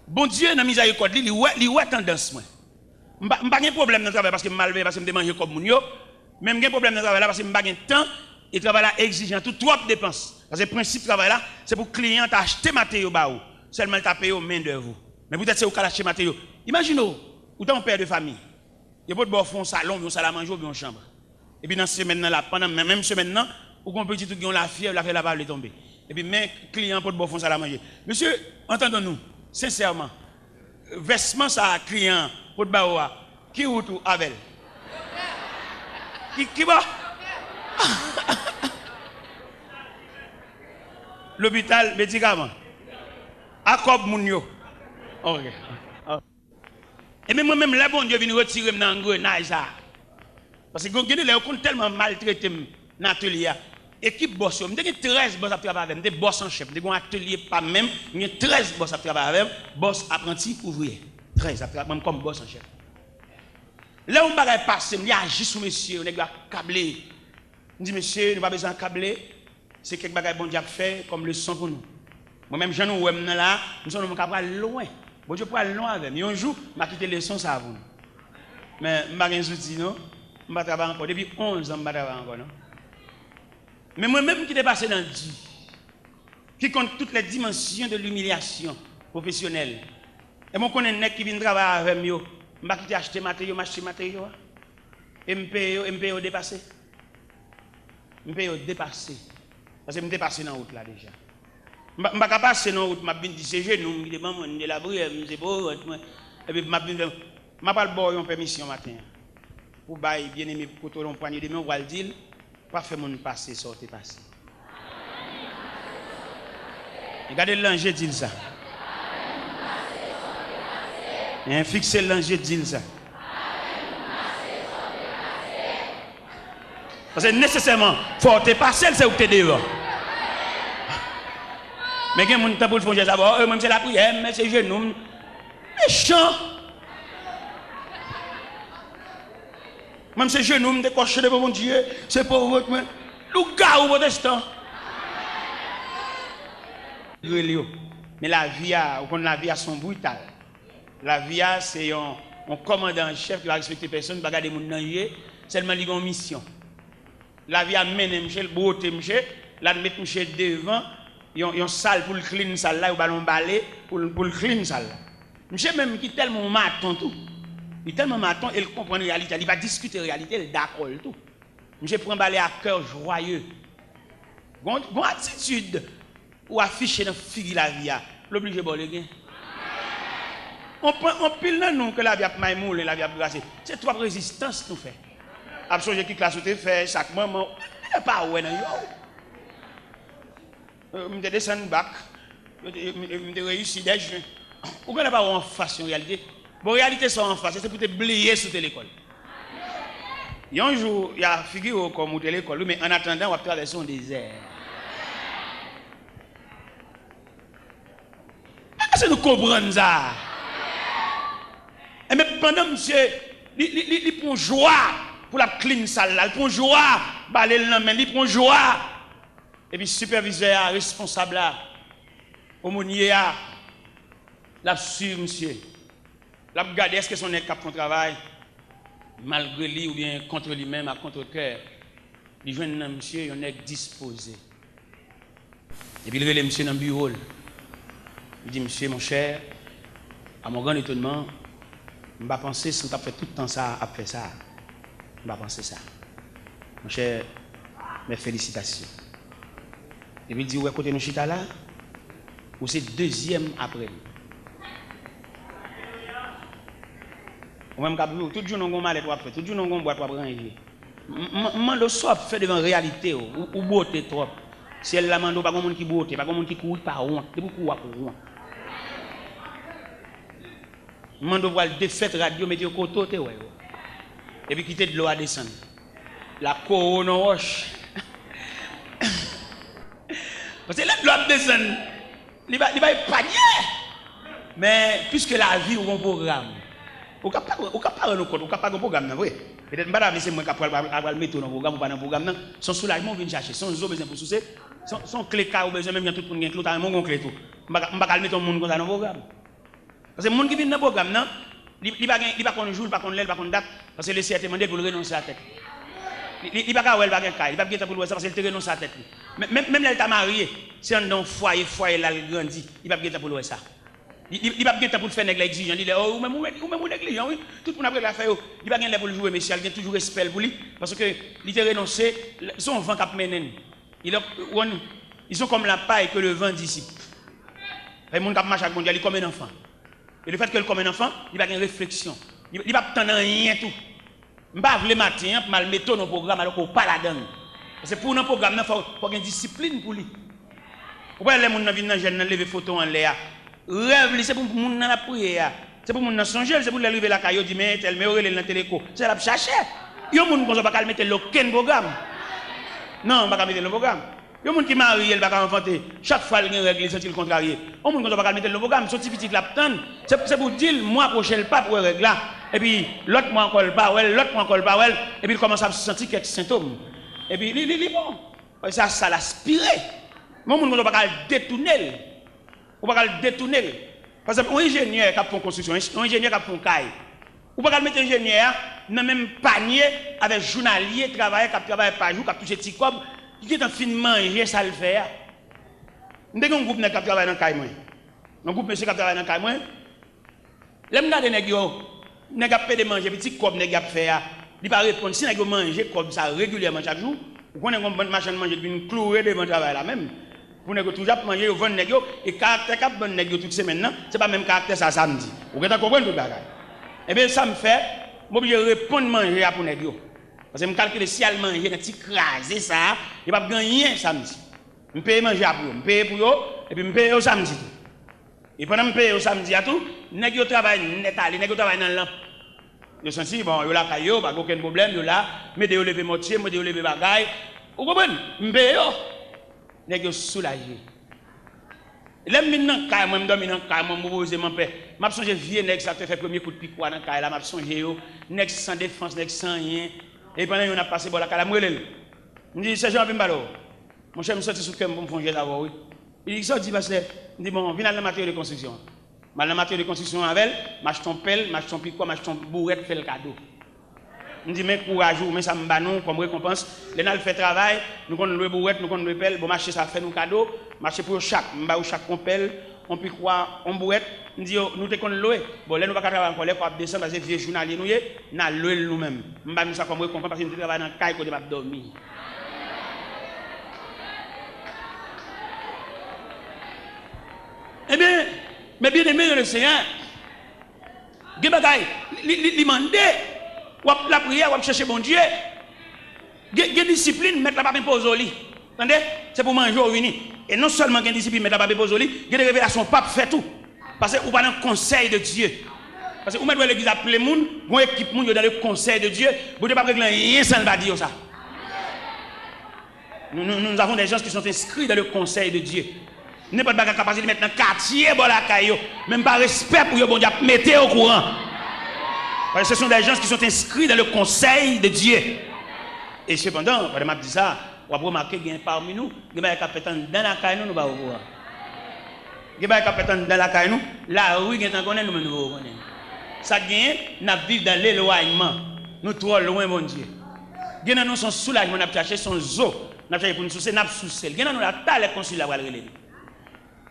Bondye, nan mizèrikòd li, li wè, li wè tandans mwen. M pa, m pa gen pwoblèm nan travay paske m malveyan, paske m te manje kòb moun yo, men m gen pwoblèm nan travay la paske m pa gen tan, e travay la egzijan tou, twòp depans. Paske prensip travay la, se pou kliyan ta achte mateyo ba ou, sèlman l ta peye w mendèv ou. Men poutèt se ou k al achte mateyo. Imajine w, ou ta yon pè de fami. Yo pot ba w fè yon salon, yon salamanje oubyen yon chanm. Epi nan semèn nan la, pandan men-, menm semèn nan, ou gen yon pitit ou gen yon lafyèv, lafyèv la pa vle tonbe. Epi men kliyan an pot ba w fè yon salamanje. Mesye, entendons-nous, sensèman, vèsman sa a kliyan an pot ba ou a, ki wout ou avè l? Ki, ki bò? Lopital, medikaman. A kòb moun yo. Ok. Ebyen, mwen menm, lè Bondye vin retire m nan angrenaj sa a, paske gen, gen de lè, yo konn tèlman maltrete m nan atelye a. Ekip bòs yo, m te gen trèz bòs ap travay avè m. M te bòs an chèf. M te gen yon atelye pa m menm, m gen trèz bòs ap travay avè m. Bòs, apranti, ouvriyè. Trèz ap travay avè m kòm bòs an chèf. Lè yon bagay pase m, li aji sou mesye yo, nèg yo akable. M di, "Mesye, nou pa bezwen akable. Se kèk bagay Bondye ap fè kòm leson pou nou." Mwen menm, jan nou wè m nan la a, m se yon nonm k ap pral lwen. Bondye pral lwen avè m. Yon jou, m a kite leson sa a pou nou. Men, m pa gen zouti, non. M pa travay ankò. Depi onz an, m pa travay ankò, non. Men mwen menm ki te pase nan di, qui compte toutes les dimensions de l'humiliation, Pwofesyonèl. E mwen konnen nèg ki vin travay avè m yo, m pa kite achte materyo, m achte materyo a. E m peye yo, e m peye yo depase. M peye yo depase. Paske m te pase nan wout la deja. M pa, m pa ka pase nan wout, m ap vin di se jenou m ki te ban mwen, m te lapriyè, m se pwovòt mwen. Epi m ap vin fè, m ap al ba w yon pèmisyon maten an. Pou bay byeneme kote w yon pwanye de men, w pral di l, pa fè moun pase sa w te pase. E gade l nan je, di l sa. Hein, fikse l nan je, di l sa. Paske nesesèman, fò w te pase l, se ou k te devan. Men gen moun, tanpri l fè yon jès, a, bon, e, mwen, m se lapriyè, m se jenou m. Mechan! Mwen, m se jenou m, m te kòche devan Bondye, se pwovòt mwen. Lougawou pwotestan. Rele yo. Men lavi a, ou konn lavi a se yon brital. Lavi a se yon, yon kòmandan an chèf ki pa respekte pèsonn, pa gade moun nan je, sèlman li gen yon misyon. Lavi a mennen mche, l bwote mche, l al met mche devan yon, yon sal pou l clean sal la, yo ba l yon bale pou l, pou l clean sal la. Mche menm ki tèlman yon maton tou, li tèlman maton e l konprann reyalite a, li pa diskite reyalite, l dakò l tou. Mche pran bale a kè jwaye. Gon, gon atitid ou afiche nan figi lavi a, l oblije ba w legen. Anpil nan nou ke lavi ap maymoulen, lavi ap grase, se twòp rezistans nou fè. Ap sonje ki klas ou te fè, sa k manman w, nèg pa wè nan je w. Euh, m te desann bak, m te, m te, m te reyisi dèj. Ou genlè pa wè anfas yon reyalite. Bon, reyalite sa w anfas, se pou te bliye si w te lekòl. Yon jou, y a figire w kòm ou te lekòl, wi, men annatandan, w ap travèse yon dezè. Èske nou konprann sa? Enben, pandan misye, li, li, li, li pran jwa pou l ap clean sal la, li pran jwa bale l nan men, li pran jwa. Epi sipèvizè a, responsab la, omonye a, l ap swiv misye. L ap gade èske se yon nèg k ap fè yon travay malgre li oubyen kont li menm, a kont kè. Li jwenn nan misye yon nèg dispoze. Epi l rele misye nan biwo l. Li di, "Misye, monchè, à mon grand étonnement, m pa panse si w t ap fè tout tan sa a ap fè sa a. M pa panse sa. Monchè, mes félicitations." Epi l di, "Ou wè kote nou chita la? Ou se dezyèm apre m." Ou menm k ap viv, tout jounen w gon malèt w ap fè, tout jounen w gon bwat w ap ranje. M, m, m mande w sa w ap fè devan reyalite w, ou, ou bwote twòp. Syèl la mande w, pa gon moun ki bwote, pa gon moun ki kouri pa wont, depi w kouri w ap wont. M mande w pral defèt rad yo, mete yo kote w te wè yo. Epi kite dlo a desann. L ap kore w nan wòch. Paske lè dlo ap desann, li pa, li pa epanye. Men, piske lavi w gon pwogram, ou ka pa, ou ka pa rann ou kont, ou ka pa gen pwogram nan vre. Petèt m pa ta vle se mwen k ap pral, pral, pral mete w nan pwogram, ou pa nan pwogram nan. Se yon soulajman w vin chache, se yon zo w bezwen pou souse, se yon, se yon kle kay ou bezwen, menm jan tout moun gen kle, ou ta renmen w gen yon kle tou. M pa ka, m pa ka al mete yon moun konsa nan pwogram. Paske moun ki vin nan pwogram nan, li, li pa gen, li pa konn jou, li pa konn lè, li pa konn dat, paske Lesenyè te mande l pou l renonse a tèt li. Li, li, li pa ka wè l pa gen kay, li p ap gen tan pou l wè sa, paske l te renonse a tèt li. Men, men, menm lè l ta marye, se anndan yon fwaye, fwaye l al grandi, li p ap gen tan pou l wè sa. Li, li, li p ap gen tan pou l fè nèg la egzijan, li lè, "Oh, ou menm, ou, ou menm, ou neglijan, wi. Tout moun ap regle afè yo." Li pa gen lè pou l joure mesye a, li gen toujou respè l pou li, paske li te renonse, se yon van k ap mennen l. Il est, ils sont comme la paille que le vent dissipe. Fè moun k ap mache ak Bondye, li kòm yon anfan. E le fèt ke l kòm yon anfan, li pa gen refleksyon. Li, li p ap tann anyen tou. M pa vle maten an pou m al mete w nan pwogram alò ke w pa ladan l. Paske pou w nan pwogram nan, fò, fò gen disiplin pou li. Ou pa wè lè moun nan vin nan jèn nan, leve foto w anlè a. Rèv li, se pou moun nan l ap priye a. Se pou moun nan sonje l, se pou lè l rive lakay yo, di, "Men entèl, men yo rele l nan teleko." Se l ap chache. Yon moun konsa w pa ka al mete l nan okenn pwogram. Non, w pa ka mete l nan pwogram. Yon moun ki marye, l pa ka anfante. Chak fwa l gen règ, li santi l kontrarye. Yon moun konsa w pa ka al mete l nan pwogram. Se yon ti pitit l ap tann. Se, se pou di l, mwa pwochen, l p ap wè règ la. Epi, lòt mwa ankò, l pa wè l, lòt mwa ankò, l pa wè l. Epi, l kòmanse ap santi kèk sentòm. Epi, li, li, li bon. Paske se a sa l aspire. Men yon moun konsa w pa ka al detounen l. Ou pa ka al detounen l. Pa egzanp, yon enjenyè k ap fè yon konstriksyon, yon enjenyè k ap fè yon kay. Ou pa ka al mete enjenyè a nan menm panye avèk jounalye, travayè k ap travay pa jou, k ap touche ti kòb, ki gentan fin manje sa l fè a. M te gen yon gwoup nèg k ap travay nan kay mwen. Yon gwoup mesye k ap travay nan kay mwen. Lè m gade nèg yo, nèg ap pede manje, epi ti kòb nèg y ap fè a, li pa reponn. Si nèg yo manje kòb sa regilyèman chak jou, ou konnen gon bann machann manje ki vin kloure devan travay la menm. Pou nèg yo toujou ap manje, yo vann nèg yo, e karaktè k ap vann nèg yo tout semèn nan, se pa menm karaktè sa samdi. Ou gentan konprann tout bagay. Ebyen, sa m fè, m oblije reponn manje a pou nèg yo. Paske m kalkile si y al manje nan ti kraze sa a, yo p ap gen anyen samdi. M peye manje a pou yo, m peye pou yo, epi m peye yo samdi tou. E pandan m peye yo samdi a tou, nèg yo travay nèt ale, nèg yo travay nan lanp. Yo santi, bon, yo lakay yo, pa gen okenn pwoblèm, yo la, m ede yo leve mòtye, m ede yo leve bagay. Ou konprann? M peye yo. Nèg yo soulaje. Lè m vin nan kay mwen, m dòmi nan kay mwen, m repoze m anpè. M ap sonje vye nèg sa k te fè premye kout pikwa nan kay la, m ap sonje yo. Nèg san defans, nèg san anyen. E pandan youn ap pase bò lakay la, m rele l. M di, Sèjan, anvi m pale w. Monchè, m sòti sou kè m pou m fè yon jès avè w, wi. Li di, Kisa w di, pastè? M di, Bon, vin al nan materyo de konstriksyon an. M al nan materyo de konstriksyon an avè l, m achte yon pèl, m achte yon pikwa, m achte yon bourèt, fè l kado. M di, Men kouraj ou, men sa m ba nou kòm rekonpans. Lè n al fè travay, nou konn lwe bourèt, nou konn lwe pèl, bon, m achte sa, fè nou kado, m achte pou yo chak. M ba yo chak yon pèl, yon pikwa, yon bourèt. M di yo, Nou te konn lwe. Bon, lè nou pa ka travay ankò, lè kò ap desann, paske vye jounalye nou ye, n a lwe l nou menm. M ba nou sa kòm rekonpans, paske nou te travay nan kay kote m ap dòmi. Ebyen, mes bien-aimés dans le Seigneur, gen bagay, li, li, li mande, w ap lapriyè, w ap chèche Bondye. Gen, gen disiplin, mèt la p ap enpoze w li. Tande? Se pou manje w vini. E non sèlman gen disiplin, mèt la p ap enpoze w li, gen de revelasyon w p ap fè tou. Paske ou pa nan konsèy de Dye. Paske ou mèt wè legliz ap ple moun, gon ekip moun, yo dans le conseil de Dieu, Bondye p ap regle anyen san l pa di yo sa. Nous, nous, nous avons des gens qui sont inscrits dans le conseil de Dieu. Nenpòt bagay k ap pase, li mèt nan katye bò lakay yo. Menm pa respè pou yo, Bondye ap mete yo okouran. Parce que ce sont des gens qui sont inscrits dans le conseil de Dieu. E sepandan, pandan m ap di sa, w ap remake gen pami nou, gen bagay k ap fèt anndan lakay nou, nou pa okouran. Gen bagay k ap fèt anndan lakay nou, lari gentan konnen, nou menm nou poko konnen. Sa k genyen, n ap viv dans l'éloignement. Nou twò lwen Bondye. Gen nan nou se yon soulajman n ap chache, se yon zo n ap chache pou n souse, n ap souse l. Gen nan nou la, talè konsèy la pral rele nou.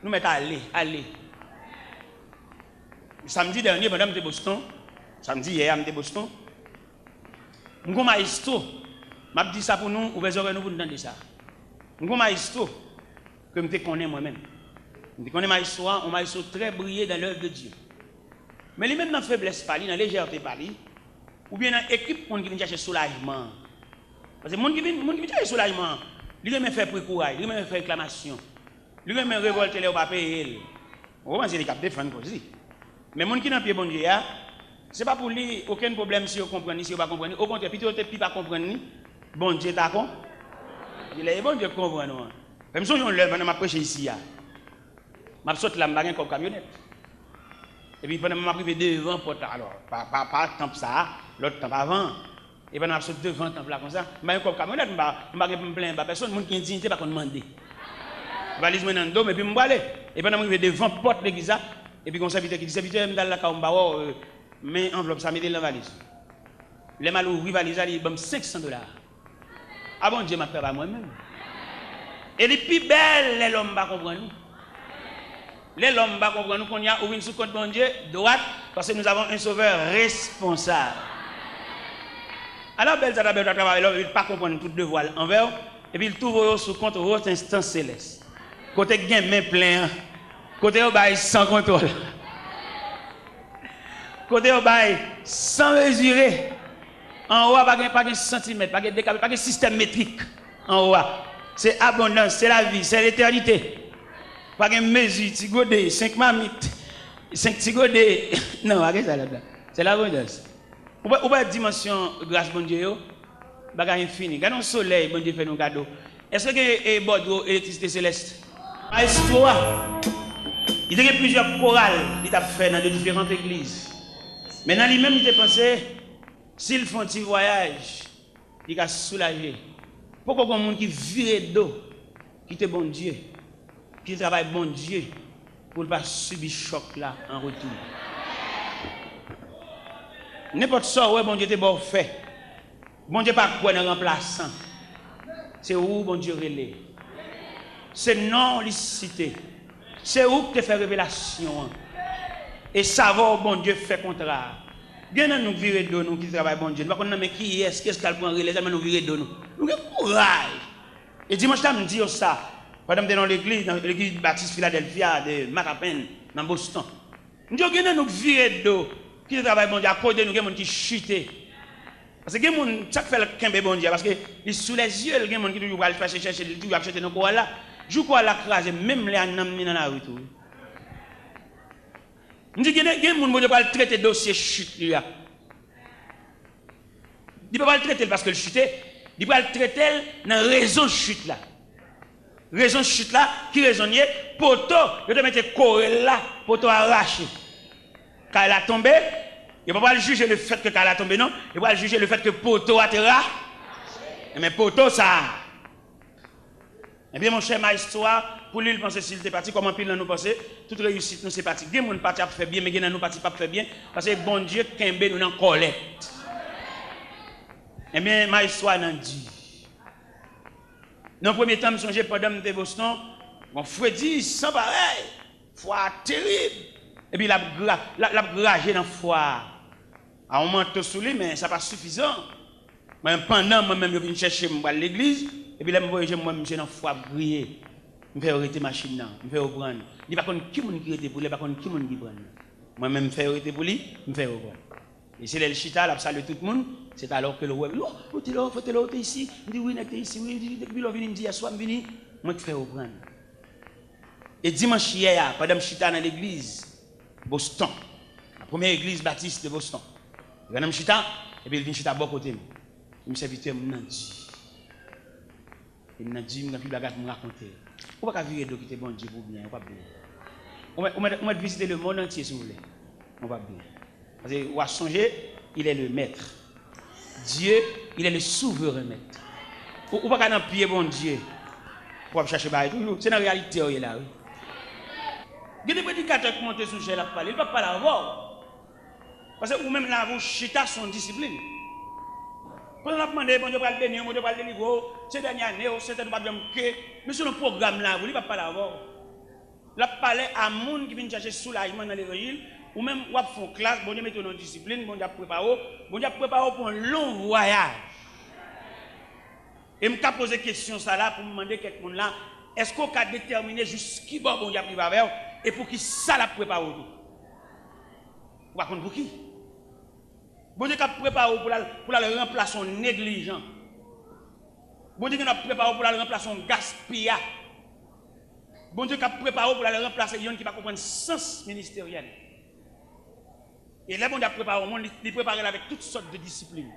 Nou mèt ale, ale. Samdi dènye, pandan m te Boston, samdi yè a, m te Boston, m gon mayestwo, m ap di sa pou nou, ouvè zòrèy nou pou n tande sa. M gon mayestwo ke m te konnen mwen menm. M te konnen mayestwo a, yon mayestwo trè briye dans l'œuvre de Dieu. Men li menm nan feblès pa li, nan lejète pa li, oubyen nan ekip moun ki vin chache soulajman an. Paske moun ki vin, moun ki vin chache soulajman an, li renmen fè pri kouray, li renmen fè reklamasyon. Li renmen revòlte lè yo pa peye l. Ou konprann, se li k ap defann koz li. Men moun ki nan pye Bondye a, se pa pou li okenn pwoblèm si yo konprann li, si yo pa konprann li. Okontrè, pito yo te pi pa konprann li, Bondye ta kon. Lè e Bondye k konprann ou an. Men m sonje yon lè pandan m ap preche isi a. M ap sot la, m pa gen kòb kamyonèt. Epi pandan m ap rive devan pòt la, alò, pa, pa, pa tanp sa a, lòt tanp avan an. E pandan m ap sot devan tanp la konsa, m pa gen kòb kamyonèt, m pa, m pa gen pou m plenyen ba pèsonn, moun ki gen diyite pa konn mande. Valiz mwen nan do m, epi m prale. E pandan m rive devan pòt legliz la, epi gon sèvitè ki di, Sèvitè, m t al lakay ou, m pa wè w, euh, men anvlòp sa, mete l nan valiz ou. Lè m al ouvri valiz la, li ban m senk san dola. A Bondye m ap fè pa mwen menm. E li pi bèl lè lòm pa konprann ou. Lè lòm pa konprann ou, kounye a ou vin sou kont Bondye, dwat, paske nous avons un Sauveur responsable. Alò bèl sa ta bèl ta travay lòm, epi l pa konprann tout devwa l anvè w, epi l tou voye w sou kont wòt enstans selès. Kote k gen men plen an, kote yo bay san kontwòl. Kote yo bay san mezire. Anwo a pa gen, pa gen santimèt, pa gen dekapi, pa gen sistèm metrik anwo a. Se abondans, se lavi, se letènite. Pa gen mezi, ti gode, senk mamit, senk ti gode. Non, pa gen sa ladan. Se labondans. Ou pa, ou pa dimansyon gras Bondye yo, bagay enfini. Gade yon solèy Bondye fè nou kado. Èske gen, e, bòdwo elektrisite selès? Mayestwo a, li te gen plizyè koral li t ap fè nan de diferan legliz. Men nan li menm, li te panse, si l fè yon ti vwayaj, li ka soulaje. Poko gon moun ki vire do, kite Bondye, kite travay Bondye, pou l pa sibi chòk la an retou. Nenpòt sa w wè Bondye te ba w fè, Bondye pa kwè nan ranplasan. Se ou Bondye rele. Se non w li site. Se ou ki te fè revelasyon an. E s avè w Bondye fè kontra a. Gen nan nou k vire do nou kite travay Bondye. Nou pa konn nan men kiyès, kiyès k al pran relè, sèlman nou vire do nou. Nou gen kouraj. E dimanch la, m di yo sa. Pandan m te nan yon legliz, nan legliz batis Filadèlfya de Mattapan, nan Boston. M di yo gen nan nou k vire do kite travay Bondye, akoz de nou gen moun ki chite. Paske gen moun, sa k fè l kenbe Bondye a, paske li sou lèzye l, gen moun ki toujou pral chèche, chèche, li toujou ap chante nan koral la. Jou koral la kraze, menm lè a nanm li nan lari tou. M di gen, gen moun Bondye pral trete dosye chit li a. Li pa pral trete l paske l chite, li pral trete l nan rezon chit la. Rezon chit la, ki rezon l ye? Poto, yo te mete kore l la, poto a rache. Kay la tonbe, yo pa pral jije le fèt ke kay la tonbe non, yo pral jije le fèt ke poto a te ra. Enben poto sa a. Ebyen monchè, maestro a, pou li, l panse si l te pati, kòm anpil nan nou panse, tout reyisit nou se pati. Gen moun pati ap fè byen, men gen nan nou pati p ap fè byen, paske Bondye kenbe nou nan kòlèt. Ebyen maestro a nan di. Nan premye tan, m sonje pandan m te Boston, yon fredi san parèy, fwa a terib. Epi l ap gra-, l ap, l ap graje nan fwa a. A yon manto sou li, men sa pa sifizan. Mwen, pandan mwen menm yo vin chèche m, m pral legliz, epi lè m voye je m, m wè misye nan fwa ap griye. M fè yo rete machin nan, m fè yo pran l. Li pa konn ki moun ki rete pou li, li pa konn ki moun ki pran l. Mwen menm, m fè yo rete pou li, m fè yo pran l. E se lè l chita, l ap salye tout moun, c'est alors que l wè m, oh, Otelo, Otelo, ou te isi? M di, wi, nèg te isi, wi, li di, depi lè w vini, m di, yèswa m vini, mwen k fè yo pran l. E dimanch yè a, pandan m chita nan legliz Boston, la premyè egliz batis de Boston, pandan m chita, epi l vin chita bò kote m. Li di m, sèvitè, m nan di. E m nan di m gen anpil bagay pou m rakonte. Ou pa ka vire do kite Bondye pou byen, ou p ap byen. Ou mèt, ou mèt, ou mèt vizite le monde entier si w vle. Ou p ap byen. Paske w a sonje, il est le maître. Dieu, il est le souverain maître. Ou, ou pa ka nan pye Bondye pou w ap chache bagay toujou. Se nan reyalite w ye la, wi. Gen de predikatè k monte sou chèz, l ap pale, li p ap pale avè w. Paske ou menm lavi w chita se yon disiplin. Pandan l ap mande, Bondye pral beni w, Bondye pral delivre w, se dènye ane w, se tèt ou p ap janm ke, men selon pwogram lavi w, li p ap pale avè w. L ap pale a moun ki vin chèche soulajman nan levanjil, ou menm w ap fè yon klas, Bondye mete w nan yon disiplin, Bondye ap prepare w, Bondye ap prepare w pou yon long vwayaj. E m ka poze kesyon sa la pou m mande kèk moun la, èske w ka detèmine jis kibò Bondye ap rive avè w e pou ki sa l ap prepare w tou? Ou pa konn pou ki. Bondye k ap prepare w pou l al, pou l al ranplase yon neglijan. Bondye gen ap prepare w pou l al ranplase yon gaspiya. Bondye k ap prepare w pou l al ranplase yonn ki pa konprann sans ministeryèl. E lè Bondye ap prepare yon moun, li, li prepare l avèk tout sòt de disiplin,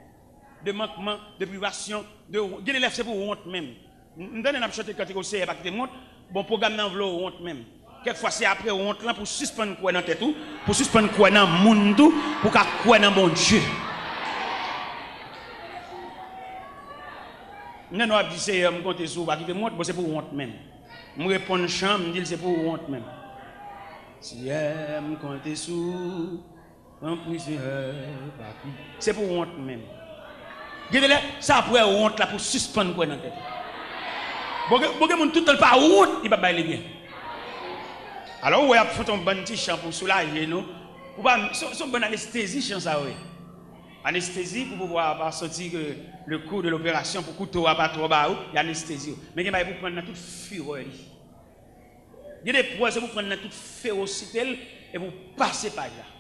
de mankman, de privasyon, de, gen de lè se pou wont menm. M, m tande n ap chante kantik, o Seyè, pa kite m wont. Bon, pwogram nan vle w wont menm. Kèk fwa, se apre wont lan pou w sispann kwè nan tèt ou, pou w sispann kwè nan moun tou, pou w ka kwè nan Bondye. M tande w ap di, Seyè, m konte sou ou, pa kite m wont. Bon, se pou wont menm. M reponn chan, m di l, se pou wont menm. Seyè, m konte sou ou. Tanpri, Seyè, pa ki. Se pou wont menm. Gen de lè, se apre wont la pou w sispann kwè nan tèt ou. Bon, gen, bon, gen moun tout tan l pa wont, li p ap bay li byen. Alò, ou wè, y ap fè yon bann ti chan pou soulaje nou. Ou pa, se, se yon bann anestezi chan sa yo ye. Anestezi pou pouvwa pa santi ke le kou de loperasion, pou kouto a pa twò ba ou, y anestezi ou. Men gen bagay pou pran nan tout firè li. Gen de pwen se pou pran nan tout fewosite l epi w pase paj la.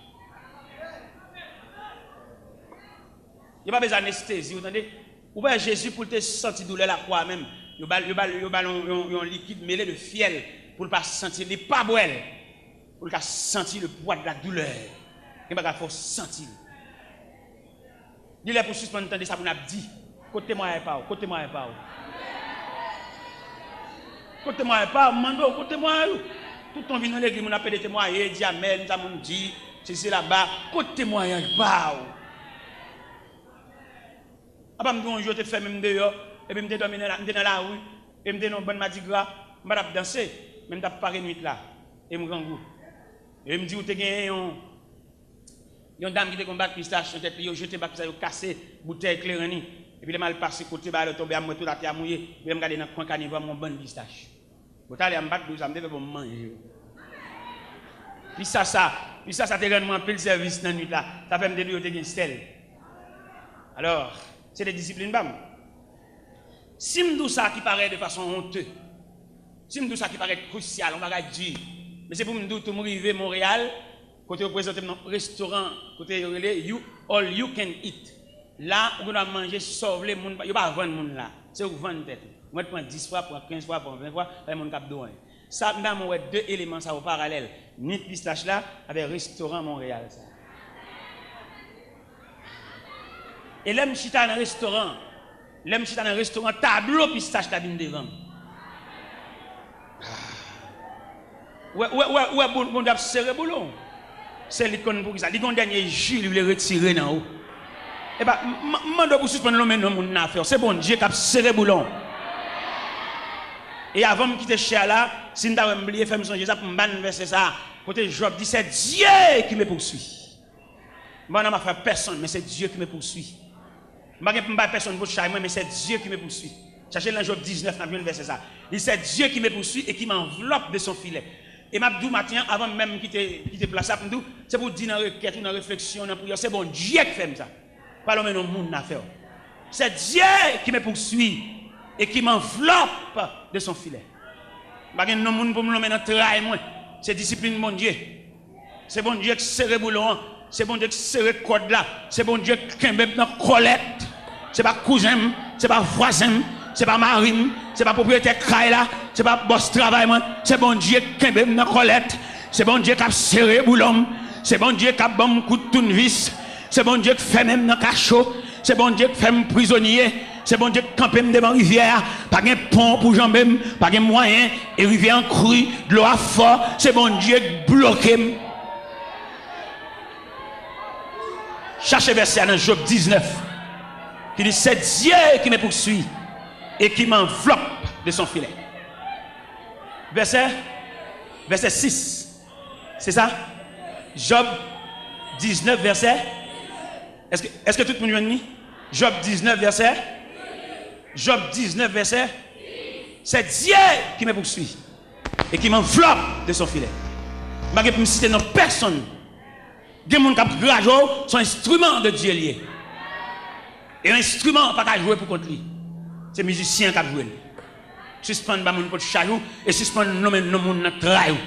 Yo pa bezwen anestezi, ou tande? Ou wè Jezi pou l te santi doulè lakwa a menm, yo ba l, yo ba l, yo ba l yon, yon, yon likid mele de fyèl pou l pa santi l, li pa bwè l, pou l ka santi le pwa de la doulè. Gen bagay fò w santi l. Li lè pou w sispann tande sa moun ap di. Kot temwayaj pa w? Kot temwayaj pa w? Kot temwayaj pa w? M mande w, kot temwayaj ou? Tout tan w vin nan legliz, moun ap pede temwaye, di amèn, sa moun di, sesi, sela, ba, kot temwayaj pa w? Apa m gen yon jou yo te fèmen m deyò, epi m te dòmi nan la, m te nan lari, e m te nan yon bann madigra, m pa t ap danse, men m t ap pare nwit la, e m grangou. E m di, ou te genyen yon, yon dam ki te gon bak pistach nan tèt li, yo jete bak pistach, yo kase boutèy kleren li. Epi lè m al pase kote bagay la tonbe a, m wè tout atè a mouye. Epi lè m gade nan kwen kanivò a, m wè yon bann pistach. Bon, talè a m pa t di w sa, m te fè bon m manje yo. Pistach sa, pistach sa te rann mwen anpil sèvis nan nwit la. Sa fè m te di w yo te gen sèl. Alò, se te disiplin pa m. Si m di w sa ki parèt de fason onte, si m di w sa ki parèt krisyal, yon bagay di, men se pou m di w tou m rive Monreyal, kote yo prezante m nan restoran, kote yo rele You, All You Can Eat. La, ou gen dwa manje sa w vle, moun pa, yo pa vann moun la. Se ou k vann tèt ou. Ou mèt pran dis fwa, pran kenz fwa, pran ven fwa, pa gen moun k ap di w anyen. Sa, m ta renmen w wè de eleman sa yo paralèl, nwit pistach la avèk restoran Monreyal sa. E lè m chita nan restoran, lè m chita nan restoran, tablo pistach la vin devan m. Ou wè, ou wè, ou wè, ou wè Bon-, Bondye ap sere boulon. Se li k konn poukisa. Li gen yon dènye ji li vle retire nan ou. Epa, m, m, m mande w pou w sispann lonmen non moun nan afè w. Se Bondye k ap sere boulon. E avan m kite chè a la, si n ta wè m bliye, fè m sonje sa pou m ba n vèsè sa a. Kote Jòb di, c'est Dieu qui me poursuit. M pa nan afè pèsonn, men c'est Dieu qui me poursuit. M pa gen pou m bay pèsonn pou chay mwen, men c'est Dieu qui me poursuit. Chache l nan Jòb diznèf, n ap jwenn vèsè sa. Li, c'est Dieu qui me poursuit et qui m'enveloppe de son filet. E m ap di w maten an, avan menm m kite, kite plas la, pou m di w, se pou w di nan rekèt ou, nan refleksyon, nan priyè, se Bondye k fè m sa. Pa lonmen non moun nan afè w. C'est Dieu qui me poursuit et qui m'enveloppe de son filet. M pa gen non moun pou m lonmen nan tray mwen. Se disiplin Bondye. Se Bondye k sere boulon an. Se Bondye k sere kòd la. Se Bondye k kenbe m nan kòlèt. Se pa kouzen m, se pa vwazen m, se pa mari m, se pa pwopriyetè kay la, se pa bòs travay mwen. Se Bondye k kenbe m nan kòlèt. Se Bondye k ap sere boulon m. Se Bondye k ap ban m kout tounvis. Se Bondye k fèmen m nan kacho. Se Bondye k fè m prizonye. Se Bondye k kanpe m devan rivyè a. Pa gen pon pou janbe m. Pa gen mwayen. E rivyè an kri. Dlo a fò. Se Bondye k bloke m. Chache vèsè a nan Jòb diznèf, ki di, c'est Dieu qui me poursuit et qui m'enveloppe de son filet. Vèsè, vèsè sis. Se sa? Jòb diznèf, vèsè. Èske, èske tout moun jwenn li? Jòb diznèf, vèsè. Jòb diznèf, vèsè. C'est Dieu qui me poursuit et qui m'enveloppe de son filet. M pa gen pou m site non pèsonn. Gen moun k ap graje w, se yon enstriman de Dye l ye. E yon enstriman pa ka jwe pou kont li. Se mizisyen k ap jwe l. Sispann ba moun pot chay ou e sispann lonmen non moun nan tray ou.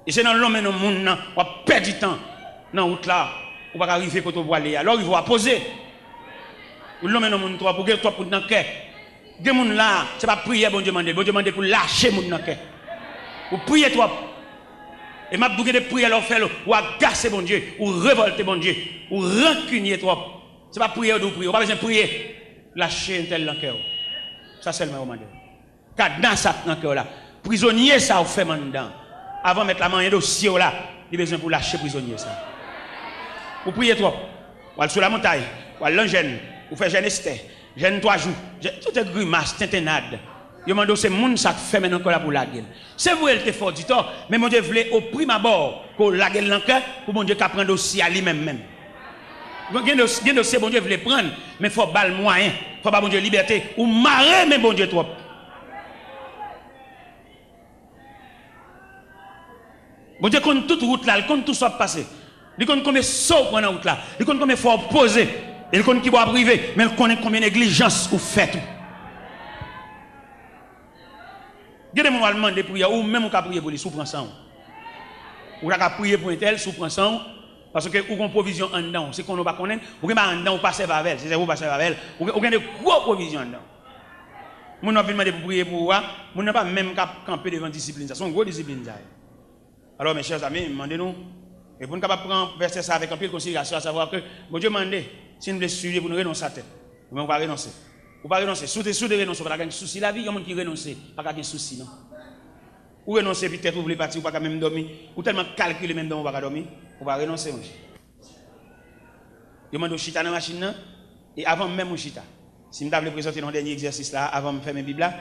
E se nan lonmen non moun nan w ap pèdi tan nan wout la, ou pa ka rive kote w pwale a. Lè w rive w a poze. Ou lonmen non moun twòp, ou gen twòp moun nan kè. Gen moun la, se pa priyè Bondye mande l. Bondye mande l pou l lache moun nan kè. Ou priye twòp. E m ap di w gen de priyè lè w fè l, ou agase Bondye, ou revòlte Bondye, ou rankinye twòp. Se pa priyè yo di w priye, ou pa bezwen priye. Lache entèl nan kè w. Sa sèlman yo mande w. Kadna sa k nan kè w la. Prizonye sa ou fèmen anndan. Avan mèt la manyen dosye w la, li bezwen pou w lache prizonye sa. Ou priye twòp. W al sou lamontay, w al nan jèn, ou fè jèn Estè, jèn twa jou, jèn, tout grimas, tentennad. Yo mande w se moun sa k fèmen nan kè w la pou w lage l. Se vre l te fè w di tò, men Bondye vle oprime abò ke w lage l nan kè pou Bondye ka pran dosye a li menm menm. Gen dos-, gen dosye Bondye vle pran, men fò w ba l mwayen, fò w ba Bondye libète. Ou mare men Bondye twòp. Bondye konn tout wout la, li konn tout sa w ap pase. Li konn konbyen so w pran nan wout la, li konn konbyen fwa w poze, e li konn kibò w ap rive, men l konnen konbyen neglijans ou fè tou. Gen de moun w al mande priyè, ou menm ou ka priye pou li si w pran san w. Ou ta ka priye pou entèl si w pran san w, paske ou gen pwovizyon anndan w. Se konnen w pa konnen, ou gen bagay anndan w pa sèvi avè l, se sèvi w pa sèvi avè l. Ou gen, ou gen de gwo pwovizyon anndan w. Moun w ap vin mande pou priye pou ou a, moun nan pa menm k ap kanpe devan disiplin sa. Se yon gwo disiplin sa ye. Alò, mes chers amis, m mande nou, e pou n kapab pran vèsè sa avèk anpil konsiderasyon, a savwa ke Bondye mande, si n vle swiv li, pou n renonse a tèt. Ou menm ou pa renonse. Ou pa renonse. Si w te, si w te renonse, ou pa ta gen sousi lavi. Yon moun ki renonse, pa ka gen sousi, non. Ou renonse, epi tèt ou vle pati, ou pa ka menm dòmi. Ou tèlman kalkile, menm dòmi, ou pa ka dòmi. Ou pa renonse, monchè. Yo mande w chita nan machin nan, e avan menm ou chita, si m ta vle prezante nou yon dènye egzèsis la, avan m fèmen Bib la,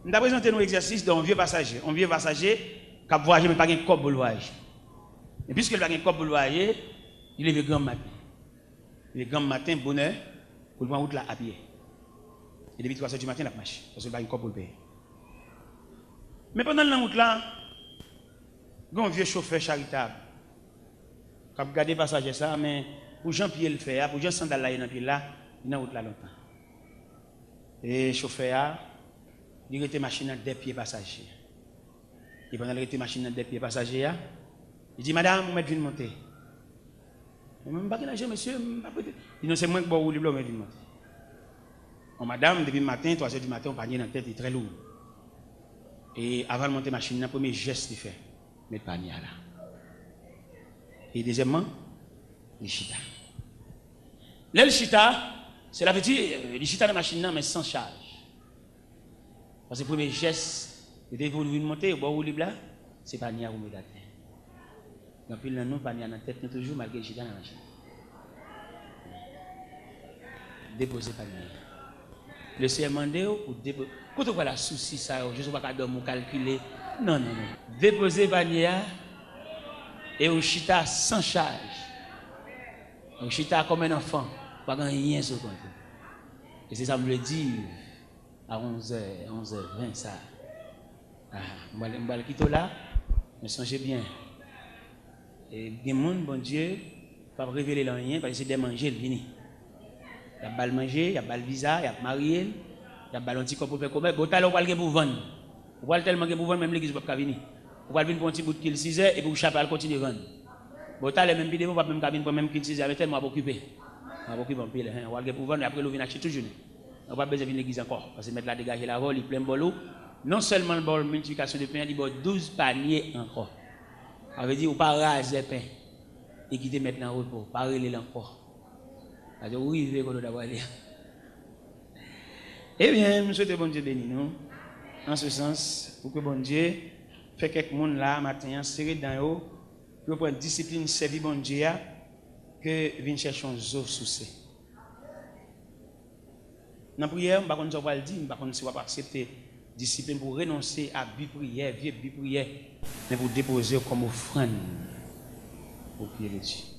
m ta prezante nou egzèsis de yon vye pasaje, yon vye pasaje k ap vwayaje, men pa gen kòb pou l vwayaje. Men piske l pa gen kòb pou l vwayaje, li leve granm maten. Li leve granm maten, bonè, pou l pran wout la apye. E depi twa zè di maten, l ap mache, paske l pa gen kòb pou l peye. Men pandan l nan wout la, Gen yon vye chofè charitab k ap gade pasaje sa a, men pou jan pye l fè a, pou jan sandal la ye nan pye l la, li nan wout la lontan. E chofè a, li rete machin nan dèyè pye pasaje. E pandan l rete machin nan dèyè pye pasaje a, li di, "Madanm, ou mèt vin monte." "Men mwen m pa gen lajan, mesye, m pa prete." Li, "Non, se mwen k ba w woulib la, ou mèt vin monte." Yon madanm, depi maten, twa zè di maten, yon panye nan tèt, li trè lou. E avan l monte machin nan, premye jès li fè, met panye a la. E dezyèmman, li chita. Lè l chita, sela vle di, li chita nan machin nan, men san chaj. Paske premye jès, li te pou vin monte, yo ba w woulib la, se panye a pou met atè. Gen anpil nan nou, panye a nan tèt nou toujou, malgre l chita nan machin. Depoze panye a. Le Seyè mande w pou depoze. Kote w pral ak sousi sa yo, jis ou pa ka dòmi, ou kalkile. Non, non, non. Depoze panye a e ou chita san chaj. Ou chita kòm en anfan. Pa gen anyen sou kont ou. E se sa m vle di a onzè, onzè ven sa. Ah, m pral, m pral kite w la, men sonje byen. E gen moun, Bondye p ap revele l anyen, paske se dè manje l vini. Y ap ba l manje, y ap ba l viza, y ap marye l, y ap ba l yon ti kòb pou l fè komès. Bon, talè ou pral gen pou vann. Ou pral tèlman gen pou vann, menm legliz ou p ap ka vini. Ou pral vin pran yon ti bout kil sizè, epi ou chape al kontinye vann. Bon, talè menm pi devan, ou p ap menm ka vin pran menm kil sizè a, men tèlman w ap okipe. W ap okipe anpil, hen. Ou pral gen pou vann, y ap rele w vin achte tout jounen. Ou p ap bezwen vin legliz ankò, paske mèt la degaje l avè w, li plen bòl ou. Non sèlman l ba w miltiplikasyon de pen an, li ba w douz panye ankò. Sa vle di, ou pa razè pen e kite mèt lan repo, pa rele l ankò. Paske ou rive kote w ta prale a. Ebyen, m swete Bondye beni nou, an se sans, pou ke Bondye fè kèk moun la, maten an, sere dan yo, pou yo pran disiplin sèvi Bondye a, ke vin chèche yon zo souse. Nan priyè, m pa konn sa w pral di, m pa konn si w ap aksepte disiplin pou w renonse a bi priyè, vye bi priyè, men pou w depoze yo kòm ofrann o pye de Dye.